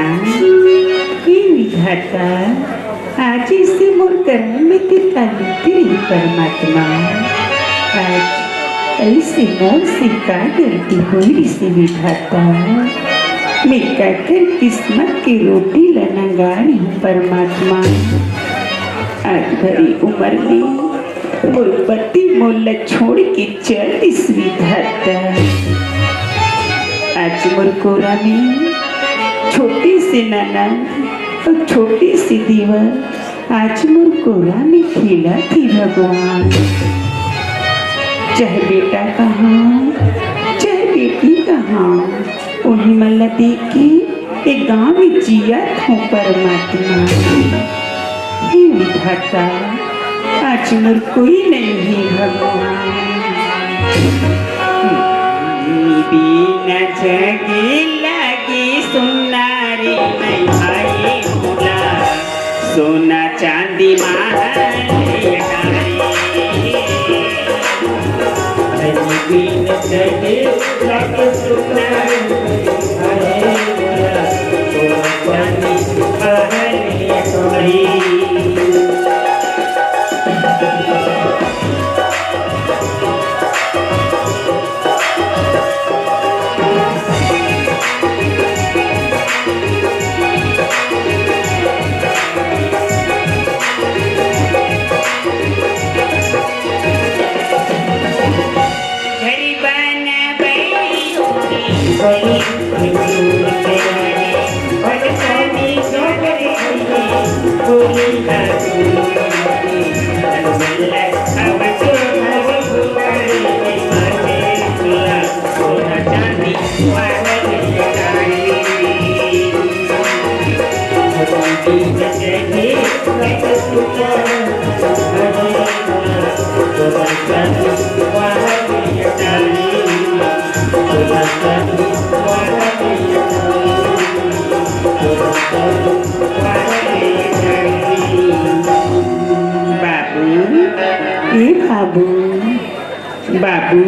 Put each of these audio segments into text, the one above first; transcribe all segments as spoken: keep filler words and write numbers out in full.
हे विधाता, आज अइसे मोर करम में ते काली तेरे परमात्मा। आज अइसे मोर से का गलती होई रिहिसे विधाता। मैं काकर किस्मत के रोटी ला नंगारी हूँ परमात्मा। आज भरी उमर में मोर पति मोला छोड़ के चल दिस विधाता। आज मोर कोरा में छोटे से ननद अउ छोटे से देवर, आज मोर कोरा में खेलत हे भगवान। चाहे बेटा कहां, चाहे बेटी कहां, उही मन ला देख के ए गांव में जियत हूँ परमात्मा। हे विधाता, आज मोर कोई नहीं है भगवान। बिना जगे लगे सुना रे नहीं भाई मोला, सोना चांदी मांग ले अटारी। बिन जगे लगे सुना रे नहीं भाई मोला, सोना चांदी मांग ले अटारी। बाबू, ए बाबू, बाबू।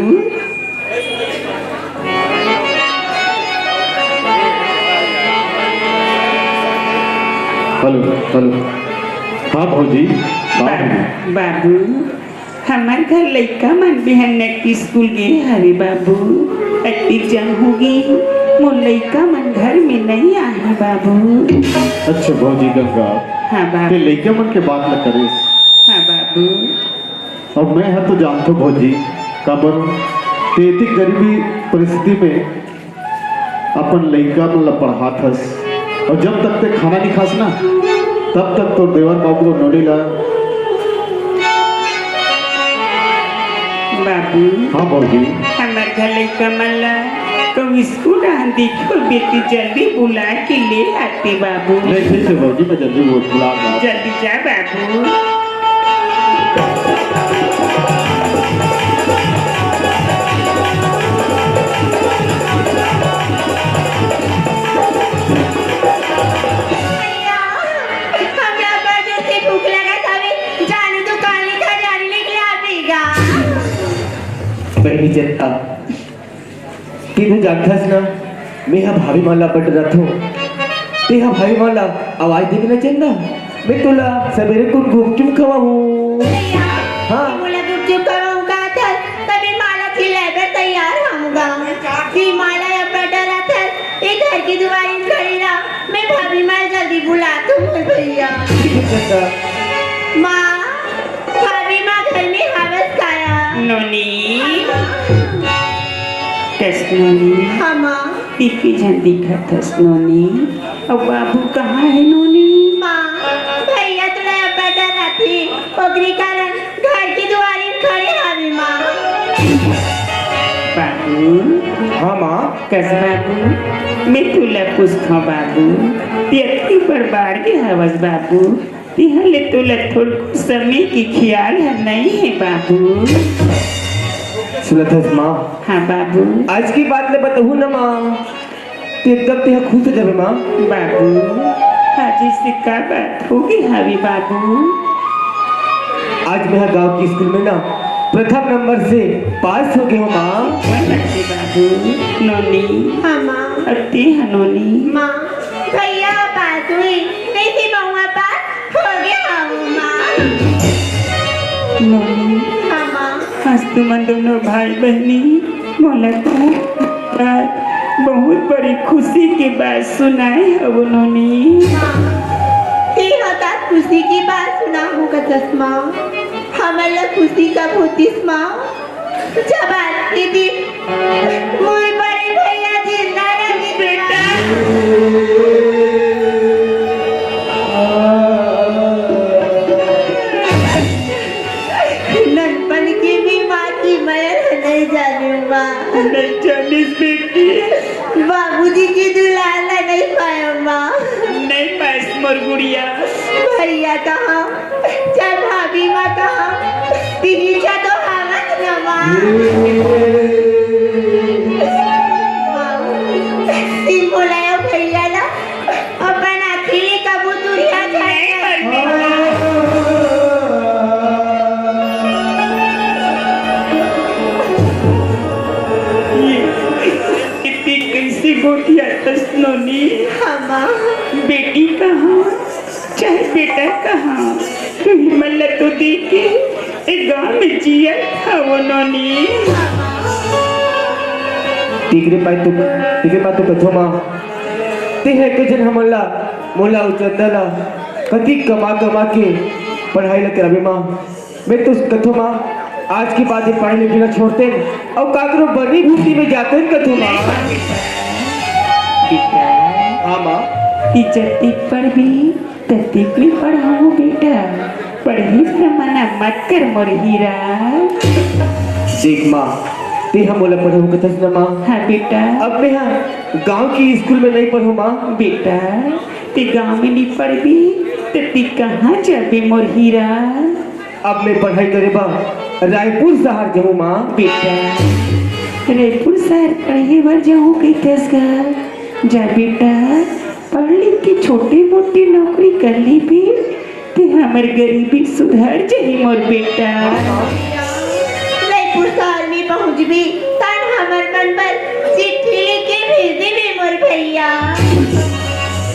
Hello, hello. हाँ भौजी, हाँ बा-, भौजी। बाबू, हमर घर लइका मन बिहान नैतिक स्कूल गे हवे बाबू। एग्जाम होगे, मोर लइका मन घर में नहीं आहे बाबू। अच्छा भौजी गंगा, हाँ बाबू। ते लइका मन के बात न करिस। हाँ बाबू। अब मैं ह तो जानथों भौजी, काबर ते एतिक गरीबी परिस्थिति में अपन लइका मन ला पढ़ात हस, अउ जब तक ते खाना नहीं खास ना, तब तक तोर देवर बाबू अउ नोनी ला। बाबू। हाँ भौजी। हमर घर लइका मन ला तो स्कूल रहन दिखो बेटी, जल्दी बुला के ले आते बाबू। नहीं, ठीक है भौजी, मैं जल्दी बुला, बुला। जल्दी जा बाबू। भैया, हमरा बड़ जोर से भूख लगत हवे, जाने दुकान ले खजानी निकला देगा। बहनी जनता, तें तो जानथस ना, मैं ह भाभी मन ला बड़ डरथों। तें ह भाभी मन ला आवाज दे के ना चल ना, मैं तोला सबेरे कुन गुपचुप खवाहूँ। भैया, हाँ। तें मोला गुपचुप खवाहूँ कहत हस, त मैं माला खिलाए बर तैयार हूँ गा। तें माला या बड़ डरत हस, ए घर के दुवारी म खड़ी रह, मैं भाभी माँ जल्दी बुलाथों मोर भैया। ठीक है, चंदा। माँ, भाभी माँ घर में हवस काया? नोनी। कस नोनी? हाँ, माँ। तें के झन दिखत हस नोनी? अउ बाबू कहाँ हे नोनी? माँ, भैया तोला अब्बड़ डराथे, ओकरे कारण घर के दुवारी म खड़े हवे माँ। बाबू। हाँ माँ। कस बाबू, मैं तोला पूछथों बाबू, तें अतकी बड़ बाढ़ गे हवस बाबू, तेहा ले तोला थोड़को समय के खियाल ह नइ हे बाबू। सुनत हस माँ? हाँ बाबू। आज के बात ल बतहूँ ना माँ, त एकदम तेहा खुश हो जाबे माँ। बाबू, आज अइसे का बात होगे हावे बाबू? आज मैं ह गाँव के स्कूल में ना प्रथम नंबर से पास होगे हँव माँ। बाबू, नोनी। हाँ माँ। अउ तेहा नोनी। माँ, भैया नहीं, नहीं, सिमौआ पास हो गया हूँ, माँ। नोनी, हाँ, माँ। आज तुमन दोनों भाई बहिनी मोला बहुत, बहुत बड़ी खुशी के बात सुनाए हव, नोनी। माँ, ते ह त खुशी के बात सुनाहूँ कथस, माँ। हमन ला खुशी कब होतिस, माँ? जब आज के दिन मोर बड़े भैया जिंदा रहिस, बेटा। ननपन के भी माँ की मया नहीं जाने, माँ। नहीं जानिस, बेटी। बाबूजी के दुलार ला नहीं पाया, माँ। नहीं पाइस, मोर गुड़िया। भैया कहाँ? चल भाभी माँ कहाँ? तिही चा तो हावत न माँ। माँ, सिम बोलायो भैया ला, अपन आखिरी कबूतरिया नहीं झाड़। ये, ये कैसे गोठियाथस नोनी? हाँ माँ। बेटी कहाँ? चाहे बेटा कहाँ, तुही मन ल तो देख के ए गांव में जियत हवो नोनी। तेकरे पाय तो, तेकरे पाय तो कथो माँ, ते ह के जन हमन ला, मोला अउ चंदा ला कति कमा कमा के पढ़ाई ला कराबे माँ। मैं तो कथो माँ, आज के बाद ये पढ़ाई लिखाई ला छोड़तेन अउ काकरो बनी भूती में जातेन कथो माँ। बेटा, हाँ माँ। इज्जत पढ़ भी ततिक में पढ़ाहूँ बेटा, पढ़ही पर मना मत कर मोर हीरा। देख माँ, ते ह मोला पढ़ाहूँ कथस न माँ। हाँ बेटा। अब मैं ह गांव के स्कूल में नहीं पढ़हूँ माँ। बेटा, ते गांव में नहीं पढ़बी, त ते कहाँ जाबे मोर हीरा? अब मैं पढ़ाई करे बर रायपुर शहर जाहूँ माँ। बेटा, रायपुर शहर पढ़े बर जाहूँ कहिथस गा? जा बेटा, पढ़ लिख के छोटे मोटे नौकरी कर लेबे, ते हमर गरीबी सुधर जही मोर बेटा। रायपुर शहर में पहुँचबे, तन हमर मन बर चिट्ठी लिख के भेज देबे मोर भैया।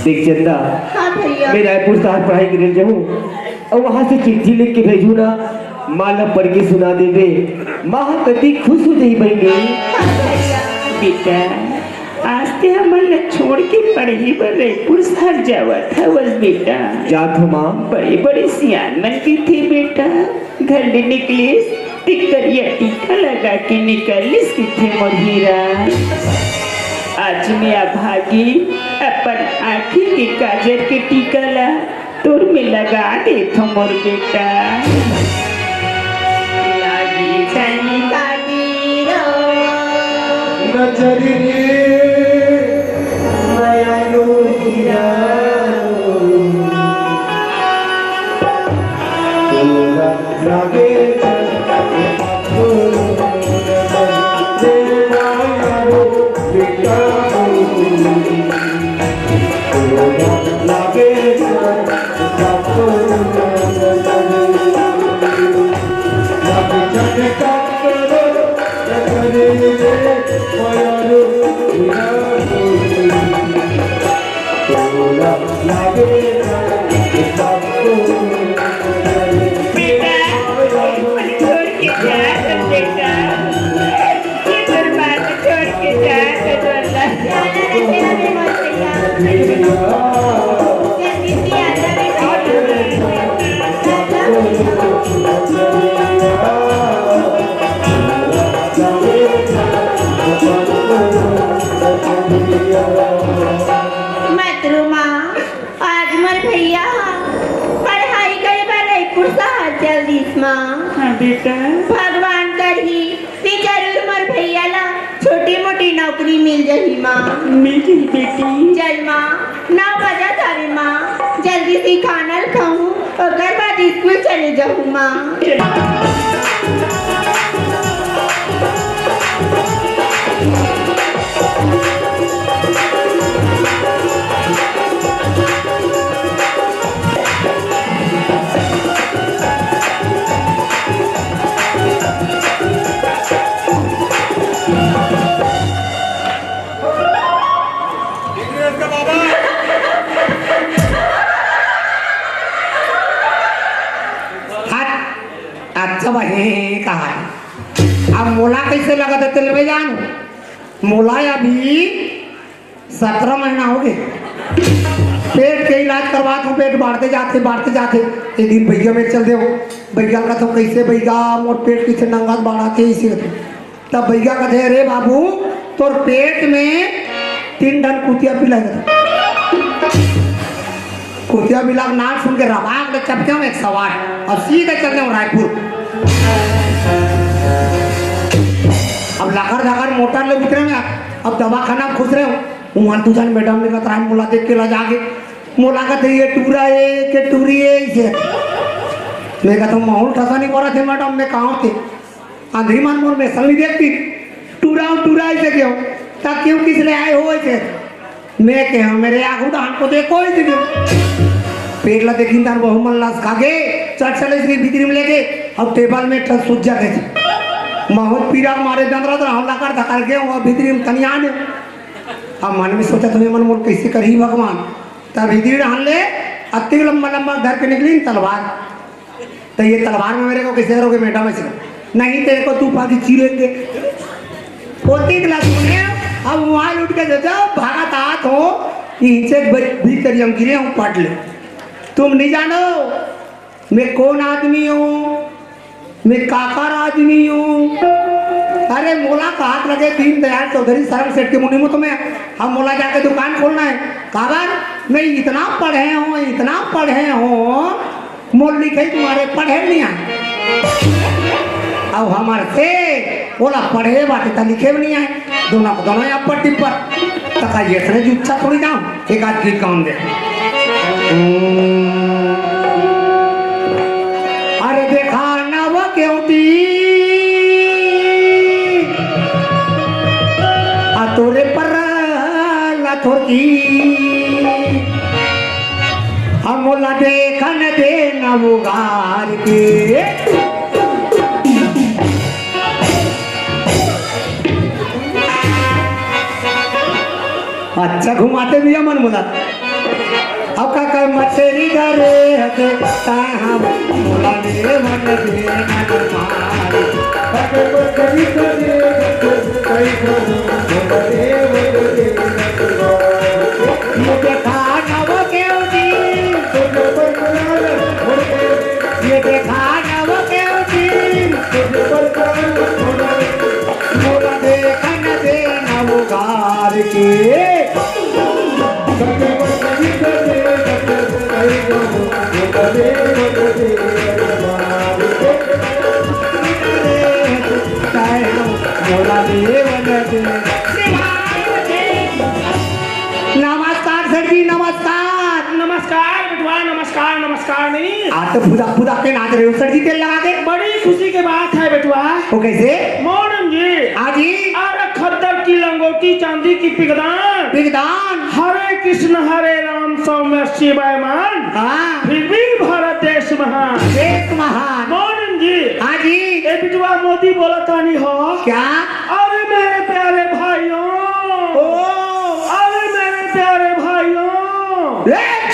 देख चंदा, हाँ भैया। मैं रायपुर शहर पढ़ाई करे जाहूँ, अउ वहाँ से चिट्ठी लिख के भेजहूँ ना, माँ ला पढ़ के सुना देबे, माँ ह कति खुश हो जाही बहिनी। हाँ भैया। बेटा, आज ते हमन ला छोड़ के पढ़े बर रायपुर शहर जावत हवस बेटा। जात हो माँ। बड़े बड़े सियान मन कहिथे बेटा, घर ले निकलिस ते करिया टीका लगा के निकलिस कहिथे मोर हीरा। आज मैं अभागी अपन आँखी के काजर के टीका ला तोर में लगा देथों मोर बेटा। लागी झन काटी रो। नजर रे मयालू हीरा। तोरा लागे झन बेटा, छोड़ के जा, बेटा। ये दरबार छोड़ के जा, छोड़ के जा। मत रो माँ, आज मोर भैया ह पढ़ाई करे बर रायपुर शहर चल दिस माँ। हाँ बेटा। भगवान करही, ते जरूर मोर भैया ला छोटी मोटी नौकरी मिल जही माँ। मिल जही बेटी। चल माँ, नौ बजत हवे माँ, जल्दी से खाना ल खाहूँ, ओकर बाद स्कूल चले जाहूँ माँ। अब हे कहा, अब मोला कइसे लगत हे तेला मैं जानहूं। मोला अभी सत्रह महीना होगे। पेट के इलाज करवात हंव, पेट बाढ़ते जाथे, बाढ़ते जाथे। एक दिन बइगा मेर चल देव, बइगा ल कथंव, "कइसे बइगा, मोर पेट कइसे नंगत बाढ़त हे?" अइसे कथे। तब बइगा कथे, "अरे बाबू, तोर पेट में तीन ठन कुतिया बिला हे।" कुतिया बिला के नाम सुन के रबाक ले चपके हंव एक सौ आठ अउ सीधा चल देव रायपुर। अब लकर धकर मोटर ले उतरे हंव, अब दवाखाना में खुसरे हंव। उहां दू झन मैडम मेर करा हे, मोला देख के लजा गे। मोला कथे, "ये टूरा हे के टूरी हे?" अइसे मैं कथंव, "महूं ल ठस नइ परत हे मैडम, मैं कहां हों ते?" अंधरी मन मोर मेर संग नइ देखती। "टूरा हंव, टूरा," अइसे कहे हंव। "त क्यों, किस ले आए हो?" अइसे मैं कहे हंव, "मेरे आगू डाहन को देखो," अइसे कहे हंव। पेट ला देखिन त वहू मन लसका गे, चट चट अइसे भीतरी में लेगे, अउ टेबल में ठन सुज्जा गे। महूं पीरा के मारे दंदरत रहंव, लकर धकर गे हंव भीतरी में तनिया ने। अब मन में सोचत हंव, "ये मन मोर कइसे करही भगवान?" तब भीतरी डाहन ले अतेक लंबा लंबा धर के निकलिन तलवार। "तो ये तलवार में मेरे को कैसे करोगे मैडम?" अइसे, "नहीं, तेरे को तूफान की चीरेंगे।" पोती ला सुने, अब उहां ले उठ के जब भागत आत हंव, इहिंचे भीतरी में गिरे हंव पट ले। "तुम नहीं जानो मैं कौन आदमी हूँ, मैं काकर आदमी हूँ।" अरे मोला कहात लगे दीनदयाल चौधरी सरम सेठ के मुनीम हंव तो मैं, अब मोला जाके दुकान खोलना हे। काबर? "मैं इतना पढ़े हंव, इतना पढ़े हंव, मोर लिखे तुम्हारे पढ़े नइ आय।" अउ हमर से ओला पढ़े बाटे त लिखे भी नइ आय। दोनों के दोनों अब्बड़ टिप्पर। त का ये सने जुच्छा थोड़ी जाऊं, एक आध गीत गाऊं दे। अरे देखा नव केवटी, आ तोरे पर ला थोरकी, हम मोला देखन दे नव उघार के। अच्छा घुमाते भैया मन बोला। अब का कर मछरी धरे हते, ता हम बोला ले मन दे मन मार। अगर मछरी धरे हते, ता हम बोला ले मन दे मन मार। ये देखा नव केवटी, ये देखा नव केवटी, मोला देखन दे नव उघार के। मोला देवन दे। नमस्कार सर जी, नमस्कार। नमस्कार बेटवा, नमस्कार, नमस्कार नहीं। आज तो फुदक फुदक के नाच रहे हो सर जी, तेल लगा के। बड़ी खुशी की बात है बेटवा। वो कैसे? मोहन जी। हाँ जी। अरे खद्दर की लंगोटी, चांदी की पिगदान। पिगदान। हरे कृष्ण हरे राम सौ में अस्सी बेईमान। हाँ। फिर भी भारत देश महान। देश महान। मोहन जी। हाँ जी। ए बेटवा मोदी बोला तानी हो। क्या? अरे मेरे प्यारे भाइयों। ओ। अरे मेरे प्यारे भाइयों। ए!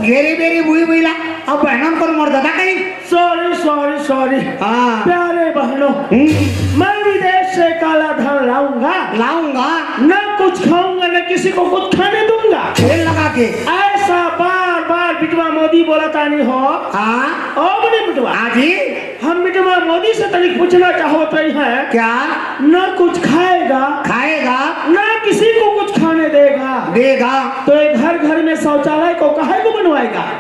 घेरी बेरी बुई बुईला, अब बहनों को मर दादा कहीं। Sorry, sorry, sorry. हाँ। प्यारे बहनों, हम्म। मैं विदेश से काला धन लाऊंगा। लाऊंगा। न कुछ खाऊंगा, न किसी को कुछ खाने दूंगा। तेल लगा के। ऐसा बार बार बिटवा मोदी बोला तानी हो। हाँ। ओ बड़ी बिटवा। हाँ जी। हम बिटवा मोदी से तनिक पूछना चाहत रही हैं। क्या? न कुछ खाएगा। खाएगा। न किसी को कुछ खाने देगा। देगा। तो ये घर घर में शौचालय को काहे को बनवाएगा?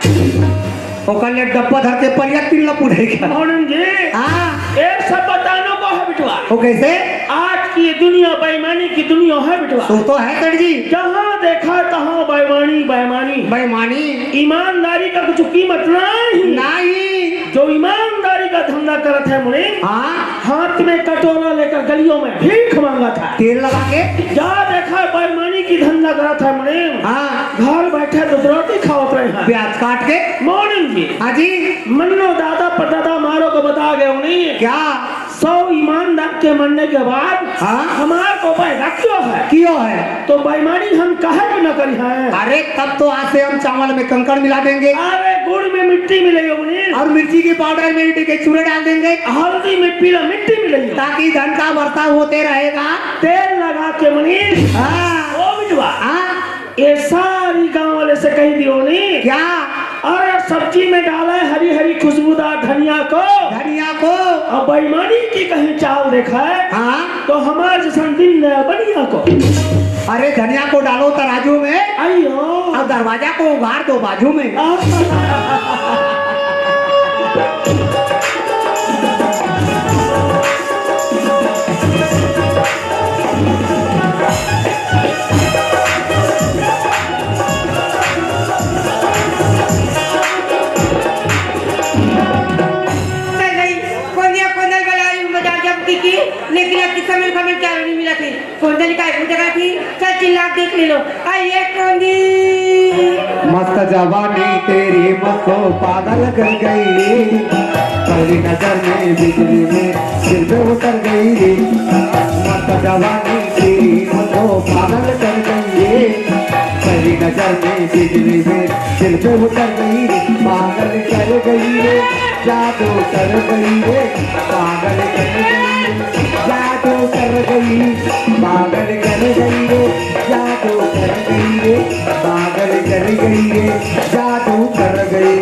ओकर ले डब्बा धर के परिया तीन ला पुढ़ेगा। मोहन जी। हाँ। ये सब बतानो को है बिटवा। वो कैसे? आज की ये दुनिया बेईमानी की दुनिया है बिटवा। सो तो है सर जी। जहाँ देखा तहाँ बेईमानी, बेईमानी। बेईमानी। ईमानदारी का कुछ कीमत नहीं। नहीं। जो ईमानदारी का धंधा करत है मुनीम, हाँ। हाथ में कटोरा लेकर गलियों में भीख मांगा था। तेल लगा के। जहाँ देखा बेईमानी की धंधा करत है मुनीम, हाँ। घर बैठे दूध रोटी खावत रहे हैं। प्याज काट के। मोहन जी। हाँ जी। मन्नो दादा परदादा मारो को बता गए उन्हें। क्या? सौ ईमानदार के मरने के बाद हाँ। हमार को पैदा क्यों है? क्यों है? तो बेईमानी हम काहे को न करी है? अरे तब तो आज से हम चावल में कंकड़ मिला देंगे। अरे गुड़ में मिट्टी मिलाइयो मुनीर। और मिर्ची के पाउडर में के चूरा डाल देंगे। हल्दी में पीला मिट्टी मिलाइयो। ताकि धन का वर्षा होते रहेगा। तेल लगा के मुनीर। हाँ। ओ बिटवा। हाँ। ये सारी गांव वाले से कह दियो नी। क्या? अरे सब्जी में डाला है हरी हरी खुशबूदार धनिया को। धनिया को। और बेईमानी की कहीं चाल देखा है। हाँ। तो हमारे जैसन दिन नया बनिया को। अरे धनिया को डालो तराजू में। अयो। और दरवाजा को उघार दो बाजू में। चल गई, कोनिया कोंदल बलाई बाजार जब की की, लेकिन अब किस्सा में खबर क्या नहीं मिला थी। कोंदल का एक जगह थी, चल चिल्ला के देख ले लो। आई ये कोंदी। मस्त जवानी तेरी मुझको पागल कर गई, पहली नजर में बिजली में दिल पे उतर गई रे। मस्त जवानी तेरी मुझको पागल कर गई रे, पहली नजर में बिजली में दिल पे उतर गई रे, पागल कर गई रे, जादू कर गई रे, पागल कर गई रे, जादू कर गई, पागल कर गई रे, जादू कर गई रे, पागल कर गई रे, जादू कर गई।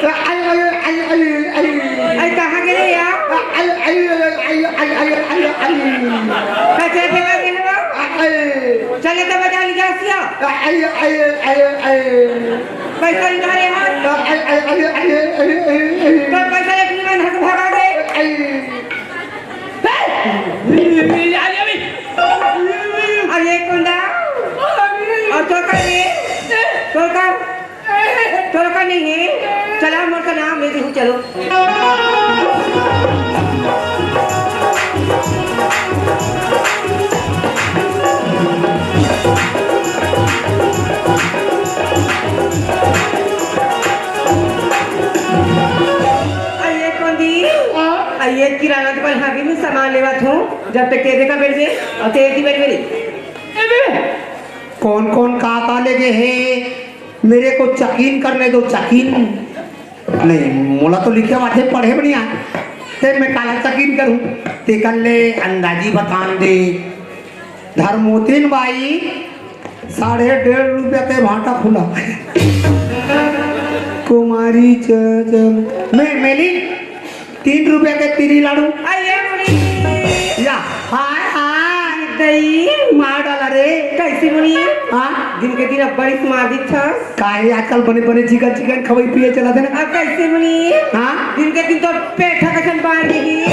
आई, आई, आई, आई, आई। आई, कहाँ गए यार? आई, आई, आई, आई, आई, आई, आई, आई। कचरे फेंका गए ना? आई। चले तो बजा लिया सिया। आई, आई, आई, आई। पैसा निकाले हाथ। आई, आई, आई, आई, आई, आई, आई। तो पैसा लेके मैं घर भागा गए। आई। अरे कुंदा। और तो कर रे। तो कर। तोर का नहीं है, चला मोर का नाम लेती हूँ, चलो। अरे कौन दी? हाँ? अरे किराना दुकान हावी में सामान लेवा थो, जब तक तेरे का बैठ गए और तेरे की बैठ गई। कौन कौन का का लेगे हे? मेरे को चकीन करने दो, चकीन। नहीं, मोला तो लिखे बाटे पढ़े बढ़िया, ते मैं काला चकीन करूँ? ते कर ले अंदाजी बतान दे। धर्मोतीन बाई, साढ़े डेढ़ रुपया ते भाटा खुला। कुमारी च-, च-, मैं, मेली, तीन रुपया के तीरी लाडू। अरे मुड़ी। या, हाय, हाय। दई। मार डाला रे। कैसे मुड़ी? हाँ? दिन के दिन अब बड़ी मार दी था। काहे आजकल बने बने चिकन चिकन खवई पिए चला देना। अब कैसे मुड़ी? हाँ? दिन के दिन तो पेठा कसन बांध दी।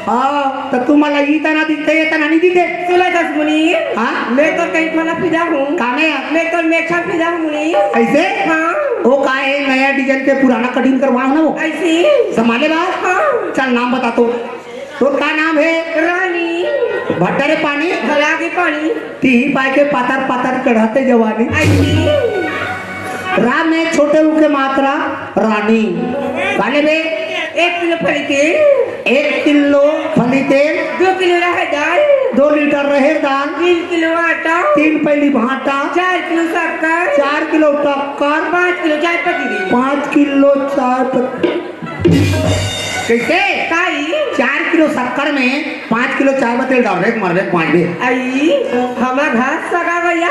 हाँ, तो तू मला ई तना दिखते, ये तना नहीं दिखते। सुना दस मुनी। हाँ? मैं तो कहीं खाना पीदा हूँ। कामे? मैं तो मेखा पीदा हूँ मुनी। ऐसे? हाँ। वो का है, नया डिजाइन के पुराना कटिंग करवाओ ना वो। ऐसे? संभाले बा? हाँ। चल नाम बता तो। तो का नाम है? रानी। भट्टा रे पानी। भला के पानी। तीही पाए के पातर पातर चढ़ाते जवानी। ऐसे? राम में छोटे ऊ के मात्रा रानी। काले बे? एक किलो फली तेल। एक किलो फली तेल। दो किलो राहर दाल। दो लीटर राहर दाल। तीन किलो आटा। तीन पैली भाटा। चार किलो शक्कर। चार किलो शक्कर। पाँच किलो चाय पत्ती दी। पाँच किलो चाय पत्ती। कैसे? काई? चार किलो शक्कर में पाँच किलो चाय पत्ती डाल रहे, मर रहे, पाँच बे। आई, हमार घर सगा भैया।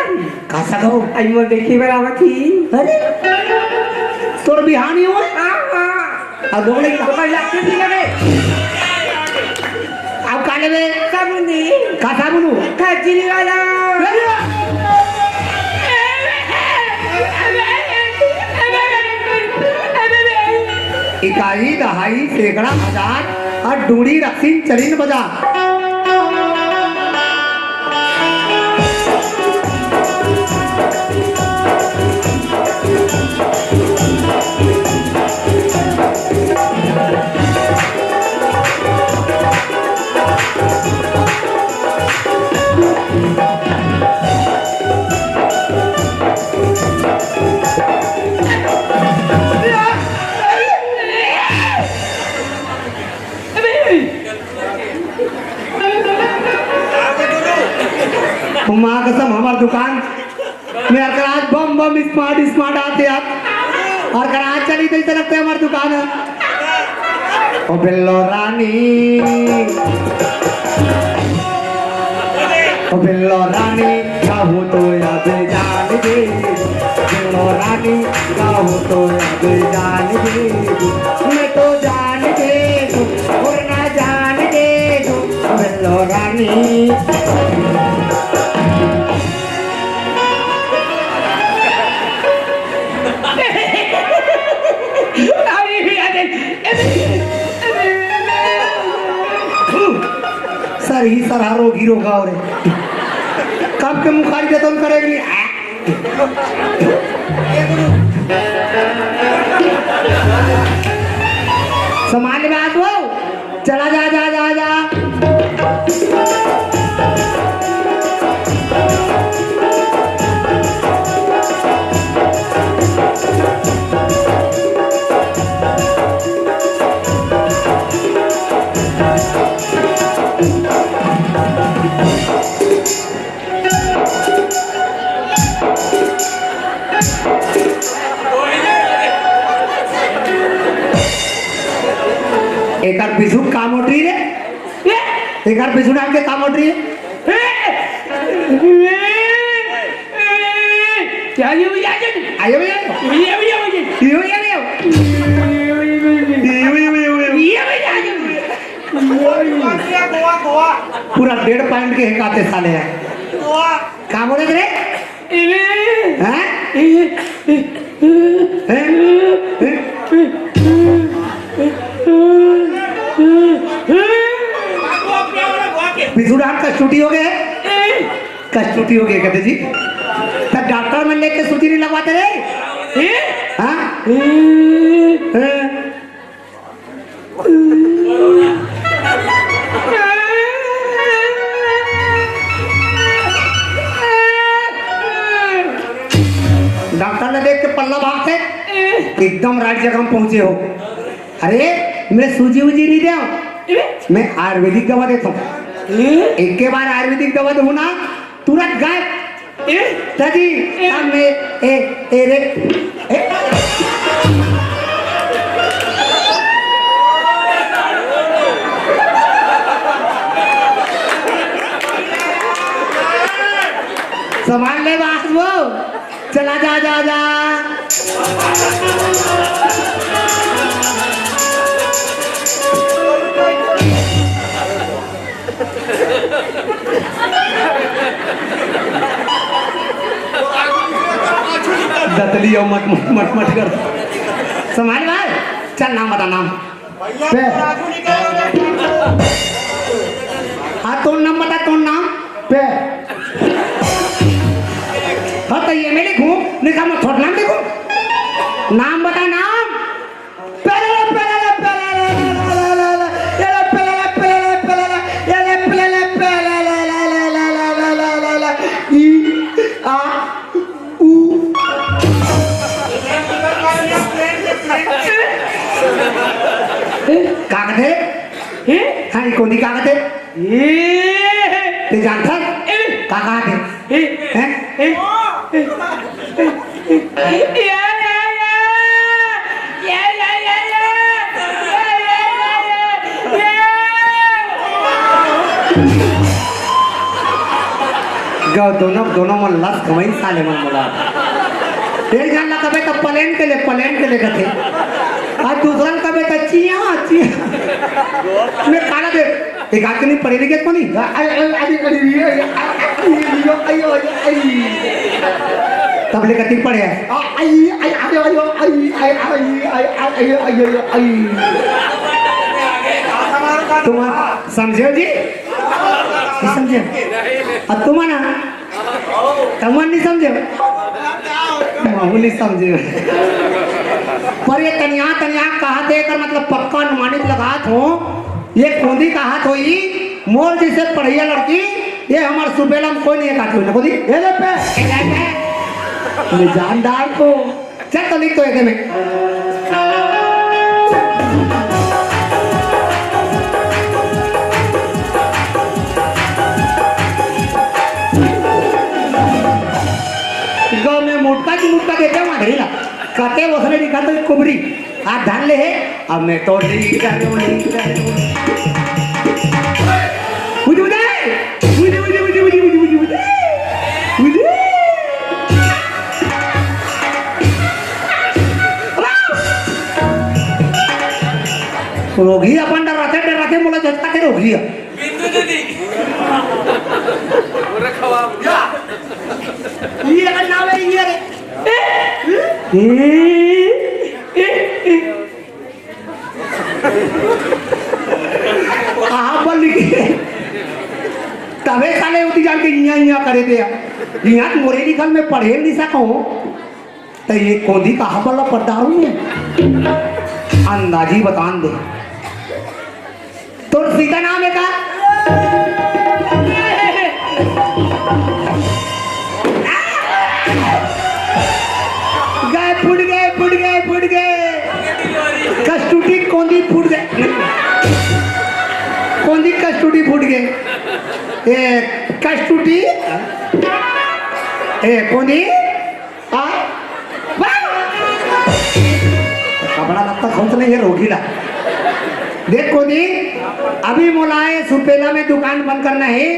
का सगा हो? आई मोर देखे बर आवत ही। अरे, तोर बिहाव नहीं होय? हाँ, हाँ। अब हो गई। तो भाई, आप किस जगह? अब का लेबे? साबुन दी। का साबुन हो? खजली वाला। अरे! इकाई, दहाई, सैकड़ा, हजार, अउ डूड़ी रखसीन चलिन बजा। दुकान में हर करा आज बम बम स्मार्ट स्मार्ट आथे यार। हर करा आज चली तो ऐसा लगता है हमारी दुकान है। ओ बिल्लो रानी, ओ बिल्लो रानी, कहूँ तो अब जान दे। बिल्लो रानी, कहूँ तो अब जान दे। मैं तो जान दे, और ना जान दे। ओ बिल्लो रानी। सर ही सर, हर रोगी रोगा हो रे। कब के मुखारी जतन करेगी? समाज में आ जाओ। चला जा, जा, जा, जा। एकर बिसुक का मोटरी रे? एकर बिसुक डाल के का मोटरी रे? क्या ये भैया जी? आइए भैया। ये भैया भैया। ये भैया भैया। ये भैया भैया। ये भैया जी। पूरा डेढ़ पॉइंट के हिकाते साले हैं। का बोले रे? हैं? हैं? हैं? पिछू डांट का छुट्टी हो गए? का छुट्टी हो गए कहते जी। तो डॉक्टर में लेके सूजी नहीं लगवाते रे? हाँ? हैं? डॉक्टर ने देख के पल्ला भाग से एकदम राइट जगह में पहुंचे हो। अरे, मैं सूजी उजी नहीं दे, मैं आयुर्वेदिक दवा देता हूँ। एक के बार आयुर्वेदिक दवा दूँ ना, तुरंत गायब। ए? दादी, ए? हम ए, ए, ए रे, ए। संभाल ले बात वो। चला जा, जा, जा। दतली अउ मट, मट, मट, मट कर। संभाल भाई, चल नाम बता, नाम। पे। हाँ, तोर नाम बता, तोर नाम। पे। हाँ, तो ये मैं लिखूं, लिखा मैं थोड़ा नाम लिखूं। नाम बता, नाम। ई, आ, ऊ। का कथे? हैं? हाँ, ई कोनी का कथे? ए। ते जानथस? ए। का कथे? ए। हैं? ए। ए। या, या, या। या, या, या, या। या, या, या, या। या। गौ दोनों, दोनों मन लस खवई साले मन मोला। एक झन ला कबे त पलेन के ले, पलेन के ले कथे। अउ दूसरा ला कबे त चिया, चिया। मैं काला दे। एक आदमी पढ़े लिखे कोनी? अरे, अरे, अरे, अरे, अरे, अरे, अरे, अरे, अरे। तब ले कति पढ़े हे? अरे, अरे, अरे, अरे, अरे। तुम समझे जी? नहीं समझे? अब तुम ना तमन नहीं समझे, महू नहीं समझे। पर ये तनिया तनिया कहा थे, एकर मतलब पक्का अनुमानित लगात हो। ये कोंदी कहा थोई, मोर जैसे पढ़िया लड़की, ये हमार सुबेला में कोई नहीं कहा थोई ना कोंदी। ये ले पे। ये जानदार को चल तो लिख तो एदे में। करेला। कते ओसने दिखा तो कुबरी। हाथ धान ले हे। अब मैं तो नहीं करूँ, नहीं करूँ। बुझे, बुझे। बुझे, बुझे, बुझे। बुझे। रोगी अपन डराथे, डराथे मोला जचका के रोगी हे। बिंदु दीदी। ये अगर नाम है, ये रे। कहाँ पर लिखे? तबे साले उठी जान के इहाँ, इहाँ करे दे। इहाँ तो मोरे लिखल में पढ़े नहीं सको। तो ये कोदी कहाँ पर ला पढ़ डालूं मैं? अंदाजी बतान दे। तोर सीता नाम है का? गए, फूट गए, फूट गए, फूट गए। कस्तूरी कोंदी फूट गए। कोंदी कस्तूरी फूट गए। ए, कस्तूरी। ए, कोंदी। आ? वाह! कपड़ा लत्ता खोल नहीं है, रोगी ला। देख कोंदी, अभी मोला ए सुपेला में दुकान बंद करना है।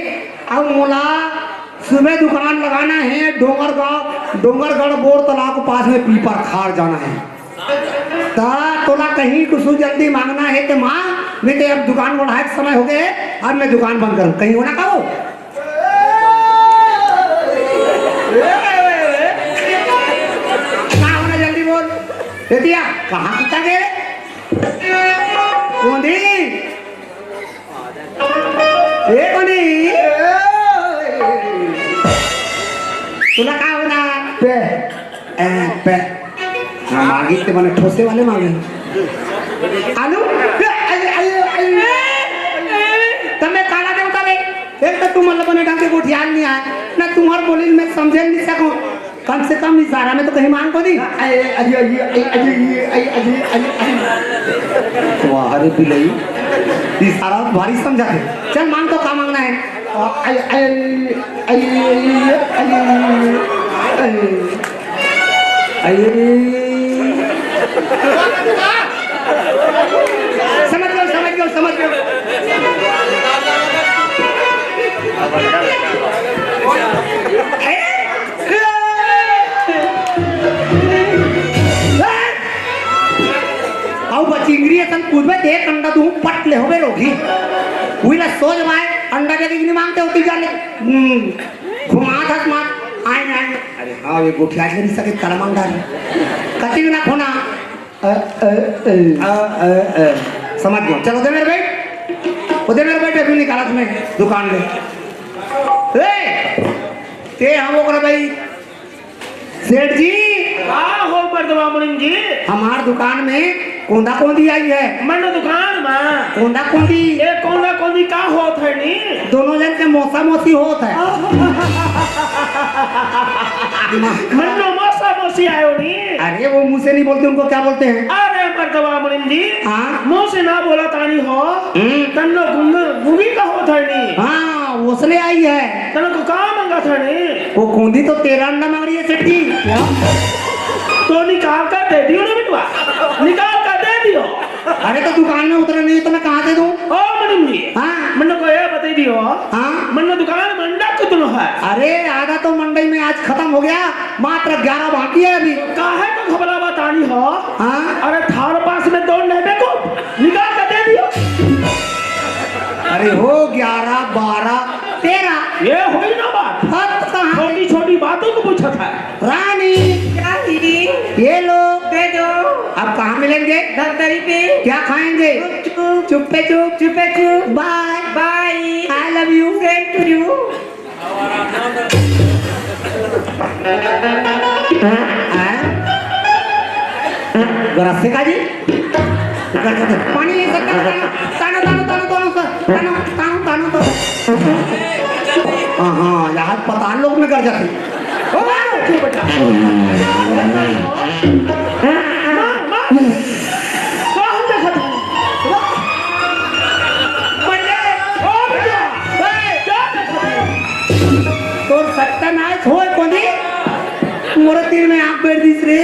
अब मोला सुबह दुकान लगाना है, डोंगरगांव, डोंगरगढ़ बोर तालाब के पास में पीपर खार जाना है। ता तोला कहीं कुछ जल्दी मांगना है तो मांग, नहीं तो अब दुकान बढ़ाए के समय हो गए, अब मैं दुकान बंद करूँ। कहीं होना का हो? का होना, जल्दी बोल। ए दिया, कहाँ किता गे? कोंदी? ए कोंदी? तोला का होना? पे। ए, पे। हाँ, मांगी ते मने ठोसे वाले मांगे। आलू? ए, आलू, आलू, आलू। तब मैं काला देवता ले। एक तो तू मतलब बने ढंग के गोठियाल नहीं आए, ना तुम्हार बोली मैं समझे नहीं सकूं। कम से कम इशारा में तो कहीं मांग को नहीं। अरे, अरे, अरे, अरे। वाह रे बिलई, इशारा तो भारी समझा है। चल मांग तो, का मांगना है? अरे, अरे, अरे। अरे। समझ गयो, समझ गयो, समझ गयो। अउ बचिंगरी असन कूदबे ते एक अंडा तू पट ले होबे रोगी। उइला सोच भाई, अंडा के नहीं मांगते होती जाने। हम्म, घुमा था मार, आए ना आए। अरे हाँ, ये गोठिया के नहीं सके, तलमंडा है। कति ना खोना। अ, अ, अ। अ, अ, अ। समझ गयो। चलो, दे मेरे भाई। वो दे मेरे भाई, टेबल निकाला तुम्हें दुकान में। ए, ते हम ओकरा भाई। सेठ जी। का हो मर्दवा मुनीम जी? हमार दुकान में कोंदा कोंदी आई है। मन दुकान में? कोंदा कोंदी। ये कोंदा कोंदी का होत है नी? दोनों जन के मोसा मोसी होत है। मन्नो मोसा मोसी आयो नी। अरे वो मुंह से नहीं बोलते, उनको क्या बोलते हैं? अरे मर्दवा मुनीम जी, हाँ? मुंह से ना बोला तानी हो। हम्म। तन्नो गुंग-, गुंगी का होत है नी। हाँ, उसने आई है। तन्नो को का मांगा था नी? वो कोंदी तो तेरा अंडा मांग रही है सेठ जी। क्या? तो निकाल कर दे दियो ना बिटवा, निकाल कर दे दियो। अरे तो दुकान में उतरे नहीं तो मैं कहाँ दे दूँ? ओ मनीम जी, हाँ। मन्नो को ये बता दियो। हाँ। मन्नो दुकान में अंडा कितनो है? अरे आधा तो मंडई में आज खत्म हो गया, मात्र ग्यारह बाकी है अभी। काहे को घबरावा तानी हो? हाँ। अरे थार पास में दो नहीं देखो, निकाल कर दे दियो। अरे हो ग्यारह, बारह, तेरह। ये हुई ना बात। हद कहाँ? छोटी छोटी बातों को पूछा था। रानी। क्या दीदी? ये लो। दे दो। अब कहाँ मिलेंगे? धमतरी पे। क्या खाएंगे? गुपचुप। चुप्पे चुप। चुप्पे चुप। Bye। Bye। I love you। Same to you। गरज से का जी? पानी है सर, तानो, तानो, तानो, तानो, तानो, सर, तानो, तानो, तानो, तानो। हाँ, हाँ, यहाँ पता लोग में गरज जाते। ओ, क्यों बेटा? माँ, माँ, कौन देखा था? ओ बेटा, क्या देखा था? तोर सत्यानाश होय कोनी? मोर तीर में आंख बेर दिस रे।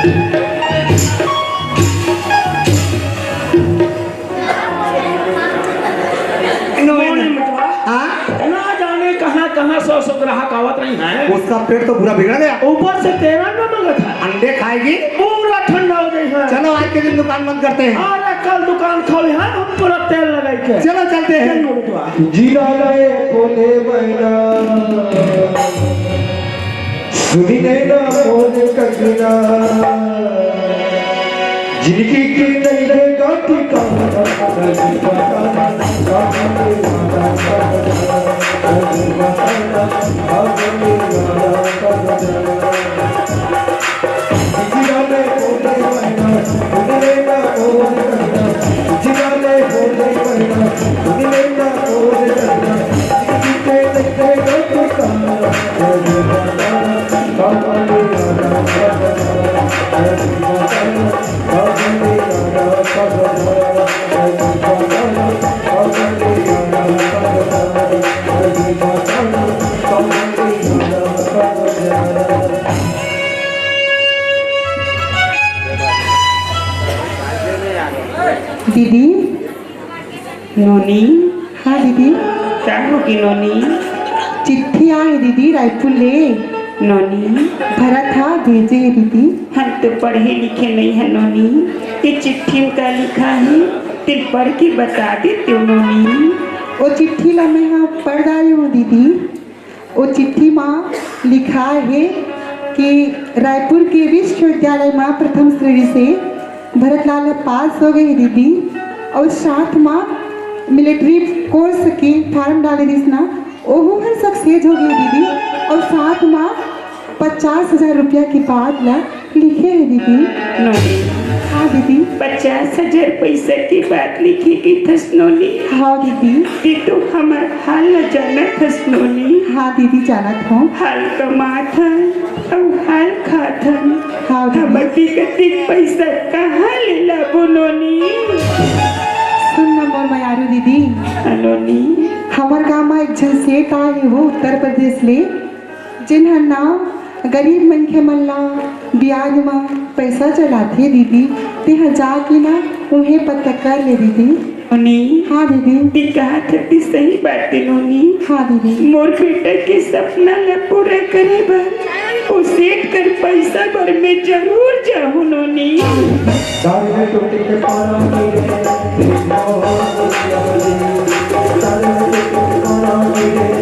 नो, नो, नो। हाँ? ना जाने कहाँ कहाँ सौ सौ ग्राहक आवत रही हैं। उसका पेट तो पूरा बिगड़ गया। ऊपर से तेरा न मंगत है। अंडे खाएगी? पूरा ठंडा हो गई है। चलो, आज के दिन दुकान बंद करते हैं। अरे, कल दुकान खोले हैं, हम पूरा तेल लगाई के। चलो, चलते हैं। चलो, बेटवा। जीरा लाए बोले बहना, सुनी नैना मोर कजना, जिनकी की नहीं है गाती का। दीदी, नोनी। हाँ दीदी। का होगे नोनी? चिट्ठी आए दीदी रायपुर ले। नोनी। भरत हा भेजे हे दीदी। हम तो पढ़े लिखे नहीं है नोनी, ये चिट्ठी में का लिखा है, तेन पढ़ के बता देते हो नोनी। वो चिट्ठी ला मैं हा पढ़ डारी हूँ दीदी। वो चिट्ठी मा लिखाय हे कि रायपुर के विश्वविद्यालय मा प्रथम श्रेणी से भरतलाल ह पास हो गए हे दीदी, और साथ मा मिलिट्री कोर्स के फॉर्म डाले रिहिस ना, ओहू हर सक्सेस हो गए दीदी, और साथ मा पचास हजार रुपया के बात ला लिखे हे दीदी। नोनी। हाँ दीदी। पचास हजार पैसा के बात लिखे के थस नोनी। हाँ दीदी। ते तो हमर हाल ल जानत हस नोनी। हाँ दीदी, जानत हूँ। हाल कमात हन अउ हाल खात हन। हाँ दीदी। हमर बिकट पैसा कहाँ ले लाबो नोनी? सुन न मोर मयारू दीदी। हाँ नोनी। हमर गाँव म एक झन सेठ आए हे वो उत्तर प्रदेश ले, जेन ह ना गरीब मनखे मन ला बियाज म पैसा चलाथे दीदी, तेहा जाके ना उहें पता कर ले दीदी। नोनी। हाँ दीदी। ते कहत हस ते सही बात हे नोनी। हाँ दीदी। मोर बेटा के सपना ला पूरा करे बर ओ सेठ कर पैसा बर मैं जरूर जाहूँ नोनी। दारू में टूटी के पारा पी रे, दारू में टूटी के पारा पी रे।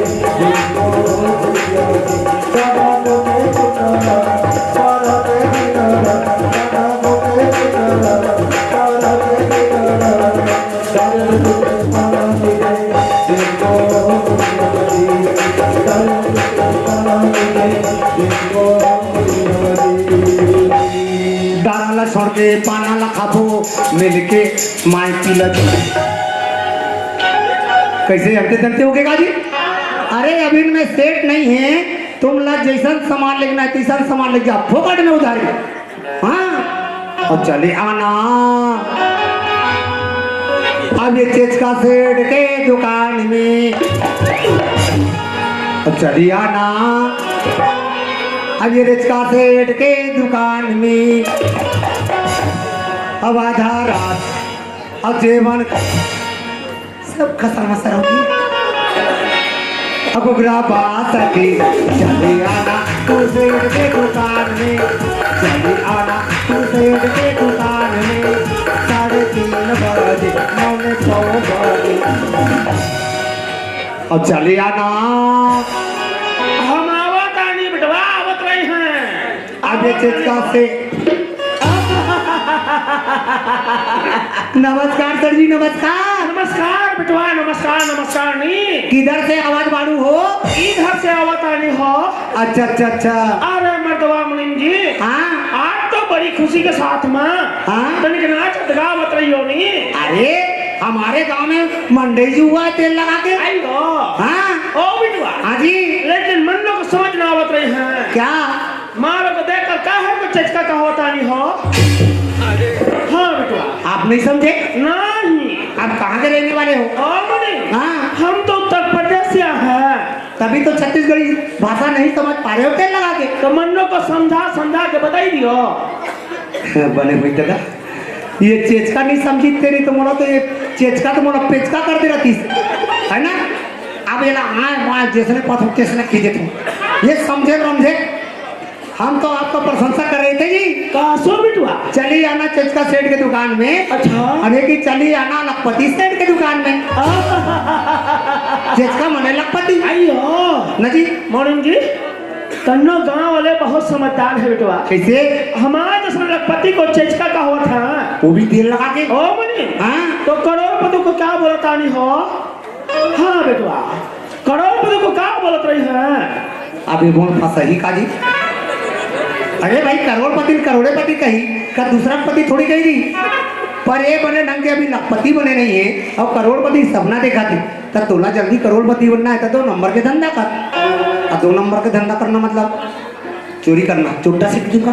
दारा ला छोड़ के पाना ला खाबो, मिलके माई पीला। कैसे हंसते तंते हो गए जी? अरे, अभी मैं सेठ नहीं है, तुम ला जैसन सामान लेना है, तैसन सामान ले जा, फोकट में उधारी। हाँ, और चले आना। अब ये चेचका सेठ के दुकान में, अब चले आना। अब ये रिचका सेठ के दुकान में, अब आधा रात, अब जेवन सब खसर मसर होगी। अब उगरा बात की चले आना तू सेठ के दुकान में, चले आना तू सेठ के दुकान में। साढ़े तीन बजे, मौने छः बजे। अब चले आना। हम आवत आनी बेटवा, आवत रही हैं। अब ये चेचका से। नमस्कार सर जी, नमस्कार। नमस्कार बेटवा, नमस्कार, नमस्कार नी। किधर से आवत बाड़ू हो? इधर से आवत आनी हो। अच्छा, अच्छा, अच्छा। अरे मर्दवा मुनीम जी। हाँ। आज तो बड़ी खुशी के साथ में हाँ। तनिक नाचत गावत रही हो नी। अरे, हमारे गांव में मंडई जी हुआ है तेल लगा के। आई हो। हाँ। ओ बेटवा। हाँ जी। लेकिन मन लोग समझ ना आवत रही हैं। क्या? मारो को देखकर काहे को चचका कहावत आनी हो? हाँ बेटवा। आप नहीं समझे? नहीं। आप कहाँ के रहने वाले हो? ओ मनी। हाँ। हम तो उत्तर प्रदेश से हैं। तभी तो छत्तीसगढ़ी भाषा नहीं समझ पा रहे हो तेल लगा के। तो मन्नो को समझा समझा के बताई दियो। बने हुई दादा, ये चेचका नहीं समझी तेरी तो मोला तो ये चेचका तो मोला पेचका कर दे रहती है ना। अब ये ना आए वहाँ जैसने पथो तैसने खींचे थे, ये समझे समझे। हम तो आपका प्रशंसा कर रहे थे जी। का सो बिटवा? चली आना चेचका सेठ के दुकान में। अच्छा। अरे कि चली आना लखपति सेठ के दुकान में। चेचका मने लखपति। आई हो। न जी। मोहन जी, तन्नो गांव वाले बहुत समझदार है बेटवा। कैसे? हमारे जैसे लखपति को चेचका का हुआ था। वो भी तेल लगा के। ओ मनी। हाँ। तो करोड़पति को क्या बोला तानी हो? हाँ बेटवा, करोड़पति को का बोलत रही है? अभी बोल फंसही का जी। अरे भाई, करोड़पति करोड़ेपति कही का, दूसरा पति थोड़ी कही थी। पर ये बने ढंग के अभी लखपति बने नहीं है और करोड़पति सपना देखा थी। तो तोला जल्दी करोड़पति बनना है तो दो नंबर के धंधा कर। और दो नंबर के धंधा करना मतलब चोरी करना, चोट्टा सेठ जी का।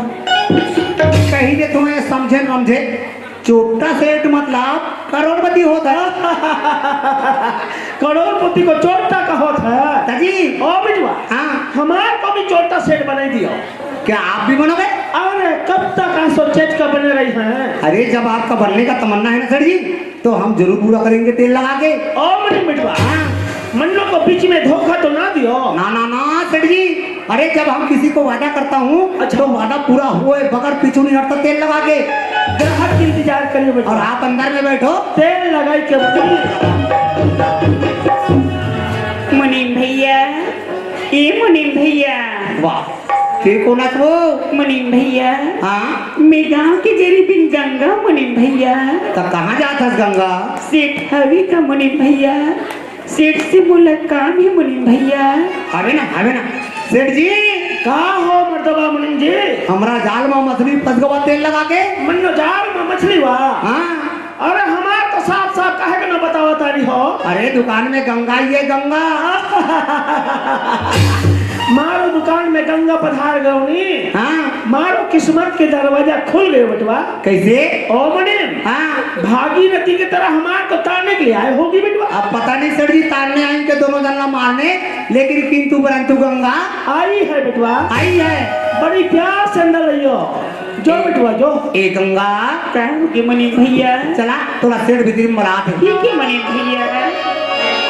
कही दे तुम्हें समझे न समझे, चोट्टा सेठ मतलब करोड़पति होता है। करोड़पति को चोट्टा का होता है। जी। ओ बिटवा, हाँ। हमार को भी चोट्टा सेठ बनाई दियो। क्या आप भी बनोगे? अरे कब तक आसो चेचका बने रही हैं? अरे जब आपका बनने का तमन्ना है ना सेठ जी, तो हम जरूर पूरा करेंगे तेल लगा के। ओ मनी बिटवा, हाँ। मन्नो को बीच में धोखा तो ना दियो। ना ना ना सेठ जी, अरे जब हम किसी को वादा करता हूँ अच्छा। तो वादा पूरा हुए बगैर पीछू नहीं हटता तेल लगा के। ग्राहक की इंतजार करिए बेटा। और आप अंदर में बैठो। तेल लगाई के मुनीम भैया, ए मुनीम भैया। वाह, ते कोन अस वो? मुनीम भैया। हाँ? मैं गांव के जरी बिन गंगा मुनीम भैया। त कहाँ जात हस गंगा? सेठ हवे का मुनीम भैया? सेठ से मोला काम हे मुनीम भैया। हवे ना, हवे ना। सेठ जी। का हो मर्दबा मुनीम जी? हमरा जाल में मछली फंस गवा तेल लगा के। मन्नो जाल में मछली वा? हाँ। अरे हमार तो साफ साफ काहे के ना बतावा तारी हो? अरे दुकान में गंगा ही है, गंगा। मारो दुकान में गंगा पधार गवनी। हाँ। मारो किस्मत के दरवाजा खुल गए बटवा। कैसे? ओ मनीम। हाँ। भागीरथी की तरह हमार को तारने के लिए आए होगी बटवा। अब पता नहीं सेठ जी तारने आई के दोनों जन ला मारने, लेकिन किंतु परंतु गंगा आई है बटवा। आई है। बड़ी प्यार से अंदर रहियो। जो बेटवा जो। ए गंगा। का होगे मुनीम भैया? चला तोला सेठ भीतरी में मरा दे। ठीक है मुनीम भैया।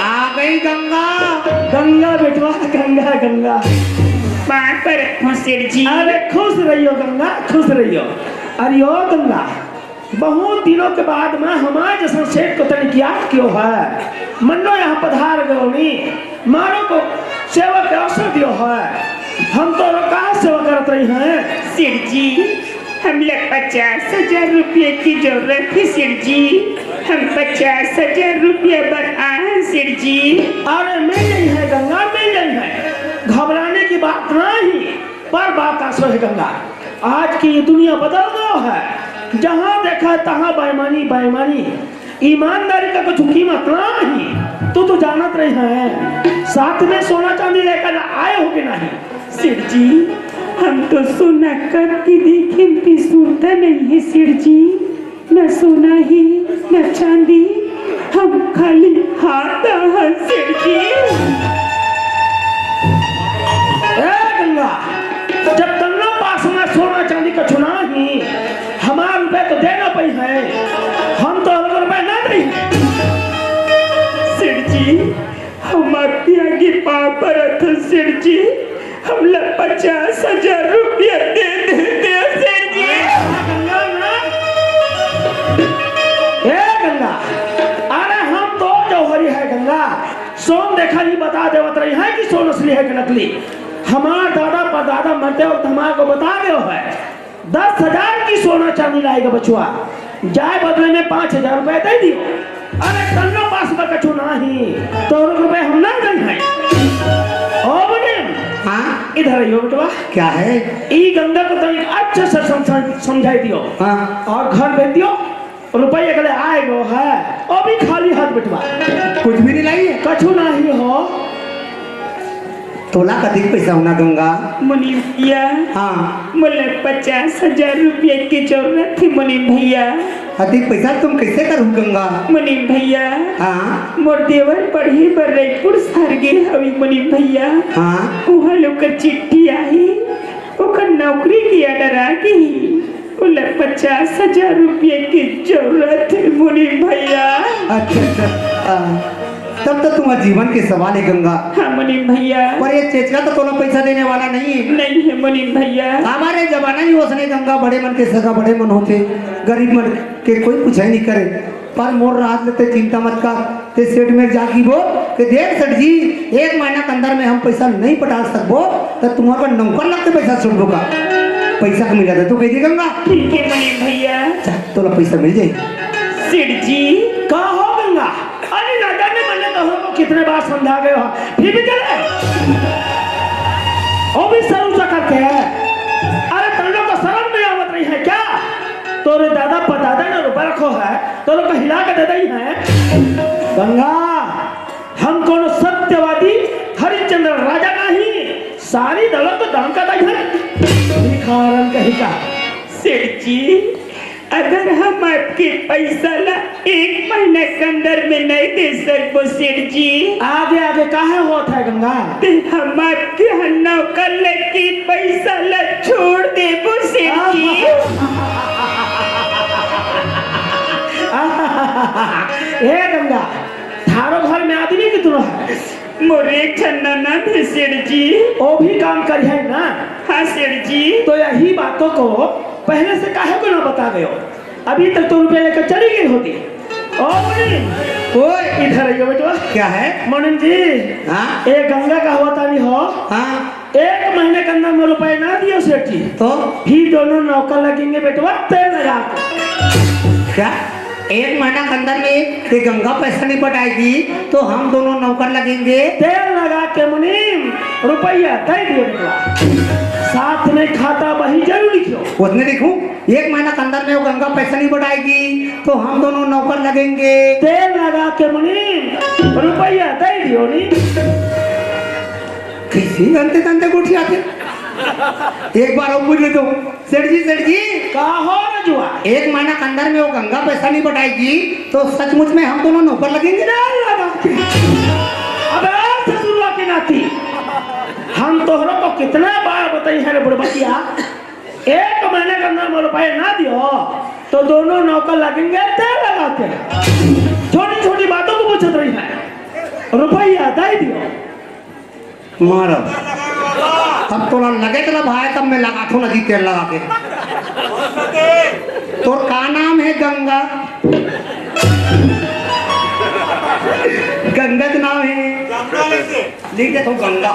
आ गई गंगा। गंगा बेटवा, गंगा, गंगा। पाँव परत हूँ सेठ जी। अरे खुश रहियो गंगा, खुश रहियो। अरे ओ गंगा, बहुत दिनों के बाद में हमारे जैसा सेठ को तनिक याद कियो है। मन्नो यहाँ पधार गवनी। मारो को सेवा के अवसर दियो है। हम तो लोग का सेवा करत रही हैं। सेठ जी, हमला पचास हजार रुपया की जरूरत है सेठ जी। हम पचास हजार रुपया बर आए हैं सेठ जी। अरे मिल जाई है गंगा, मिल जाई है। घबराने की बात नहीं। पर बात आसो है गंगा, आज की ये दुनिया बदल गयो है। जहाँ देखा तहाँ बेईमानी, बेईमानी। ईमानदारी का कुछ कीमत नहीं। तू तो जानत रही है, साथ में सोना चांदी लेकर आए हो कि नहीं? सेठ जी, हम तो सोना कब की देखेन, पिसुरता नहीं है सेठ जी। न सोना ही, न चांदी, हम खाली हाथ हन सेठ जी। ए गंगा, जब तन्नो पास में सोना चांदी कछु ना ही, हमार रुपए तो देना पई है, हम तो अलग रुपए ना दे। सेठ जी, हम आपके आगे पाँव परत हन सेठ जी, हमला पचास हजार रुपया दे देते सेठ जी। गंगा ना। ए गंगा, अरे हम तो जौहरी है गंगा, सोन देखा ही बता देवत रही है कि सोन असली है कि नकली। हमार दादा परदादा मरते वक्त हमार को बता गयो है, दस हजार की सोना चांदी लाएगा बचवा, जाए बदले में पाँच हजार रुपए दे दियो। अरे तन्नो पास में कछु ना ही, तो रुपए हम ना दे हैं। ओ बने, हाँ? इधर आइयो बेटवा। क्या है? ई गंगा को तनिक अच्छे से सम-, सम-, समझाई दियो। हाँ। और घर भेज दियो। रुपया अगले आए गो है, वो भी खाली हाथ बेटवा। कुछ भी नहीं लाई है? कछु ना ही हो। तोला कतिक पैसा होना गंगा? मुनीम भैया। हाँ। मोला पचास हजार रुपया की जरूरत है मुनीम भैया। अतिक पैसा तुम कैसे करू गंगा? मुनीम भैया। हाँ। मोर देवर पढ़े बर रायपुर शहर गे हवे मुनीम भैया। हाँ। उहाँ ले ओकर चिट्ठी आही, ओकर नौकरी के order आ गई। ओला पचास हजार रुपया के जरूरत हे मुनीम भैया। अच्छा, अच्छा। आ, तब तो तुम्हार जीवन के सवाल हे गंगा। हाँ मुनीम भैया। पर ये चेचका तो तोला पैसा देने वाला नहीं हे। नहीं हे मुनीम भैया। हमारे जमाना ही ओसने गंगा, बड़े मन के सगा बड़े मन होथे, गरीब मन के कोई कुछ नहीं करे। पर मोर राज ले ते चिंता मत कर, ते सेठ मेर जाके बोल के देख सेठ जी, एक महीना के अंदर में हम पैसा नहीं पटा सकबो, त तुम्हार बर नौकर लग के पैसा छुड़बो का? पैसा के मिला दे तो कह दे गंगा। ठीक हे मुनीम भैया। जा, तोला पैसा मिल जाही। सेठ जी। का हो गंगा? अरे ना जाने मैंने तो हमको कितने बार समझा गए हो, फिर भी चले। वो भी सर ऊंचा करके। अरे तुम लोग को शर्म नहीं आवत रही है क्या? तोरे दादा पदादा ने रुपया रखो है, तो लोग को हिला के दे दई है। गंगा, हम कोनो सत्यवादी हरिश्चंद्र राजा नहीं, सारी दौलत तो दान का दई है। भिखारन कहीं का। सेठ जी, अगर हम आपके पैसा ला एक महीना के अंदर में नहीं दे सकबो सेठ जी, आगे आगे काहे होत है गंगा? ते हम आपके हन्ना कर लेके पैसा ला छोड़ देबो सेठ जी। ए गंगा, थारो घर में आदमी कितनो है? मोर एक ठन ननद हे सेठ जी। वो भी काम करिहै ना? हाँ सेठ जी। तो यही बातों को पहले से काहे को ना बता गयो? अभी तक तो रुपया लेकर चली गई होती। ओ मुनीम, ओए। इधर आइयो बेटवा। क्या है? मुनीम जी, हाँ? ए गंगा का हुआ तानी हो। हाँ। एक महीने के अंदर में रुपए ना दियो सेठ जी, तो? फिर दोनों नौकर लगेंगे बेटवा, तेल लगा के। क्या? एक महीना के अंदर में ये गंगा पैसा नहीं पटाएगी, तो हम दोनों नौकर लगेंगे। तेल लगा के मुनीम, रुपया दे दियो बेटवा। साथ में खाता बही जरूर लिखियो। उसने लिखूं, एक महीना के अंदर में वो गंगा पैसा नहीं पटाएगी, तो हम दोनों नौकर लगेंगे। तेल लगा के मुनीम, रुपया दे दियो नी। कैसे अंते तंते गोठियाथे? एक बार और पूछ लेता हूँ, सेठ जी, सेठ जी। का हो रजुआ? एक महीना के अंदर में वो गंगा पैसा नहीं पटाएगी, तो सचमुच में हम दोनों नौकर लगेंगे? तेल लगा के। अबे ससुरवा के नाती, हम तोहरों को कितना बार बताई है रे बुड़बकिया, एक महीने के अंदर में रुपए ना दियो, तो दोनों नौकर लगेंगे तेल लगाते। छोटी छोटी बातों को पूछत रही है, रुपया दे दियो। मारो। अब तोला लगे तो ना भाई, तब मैं लगाथो ना जी तेल लगा के। तोर का नाम है? गंगा। गंगा के नाम है। लिख दे तो गंगा।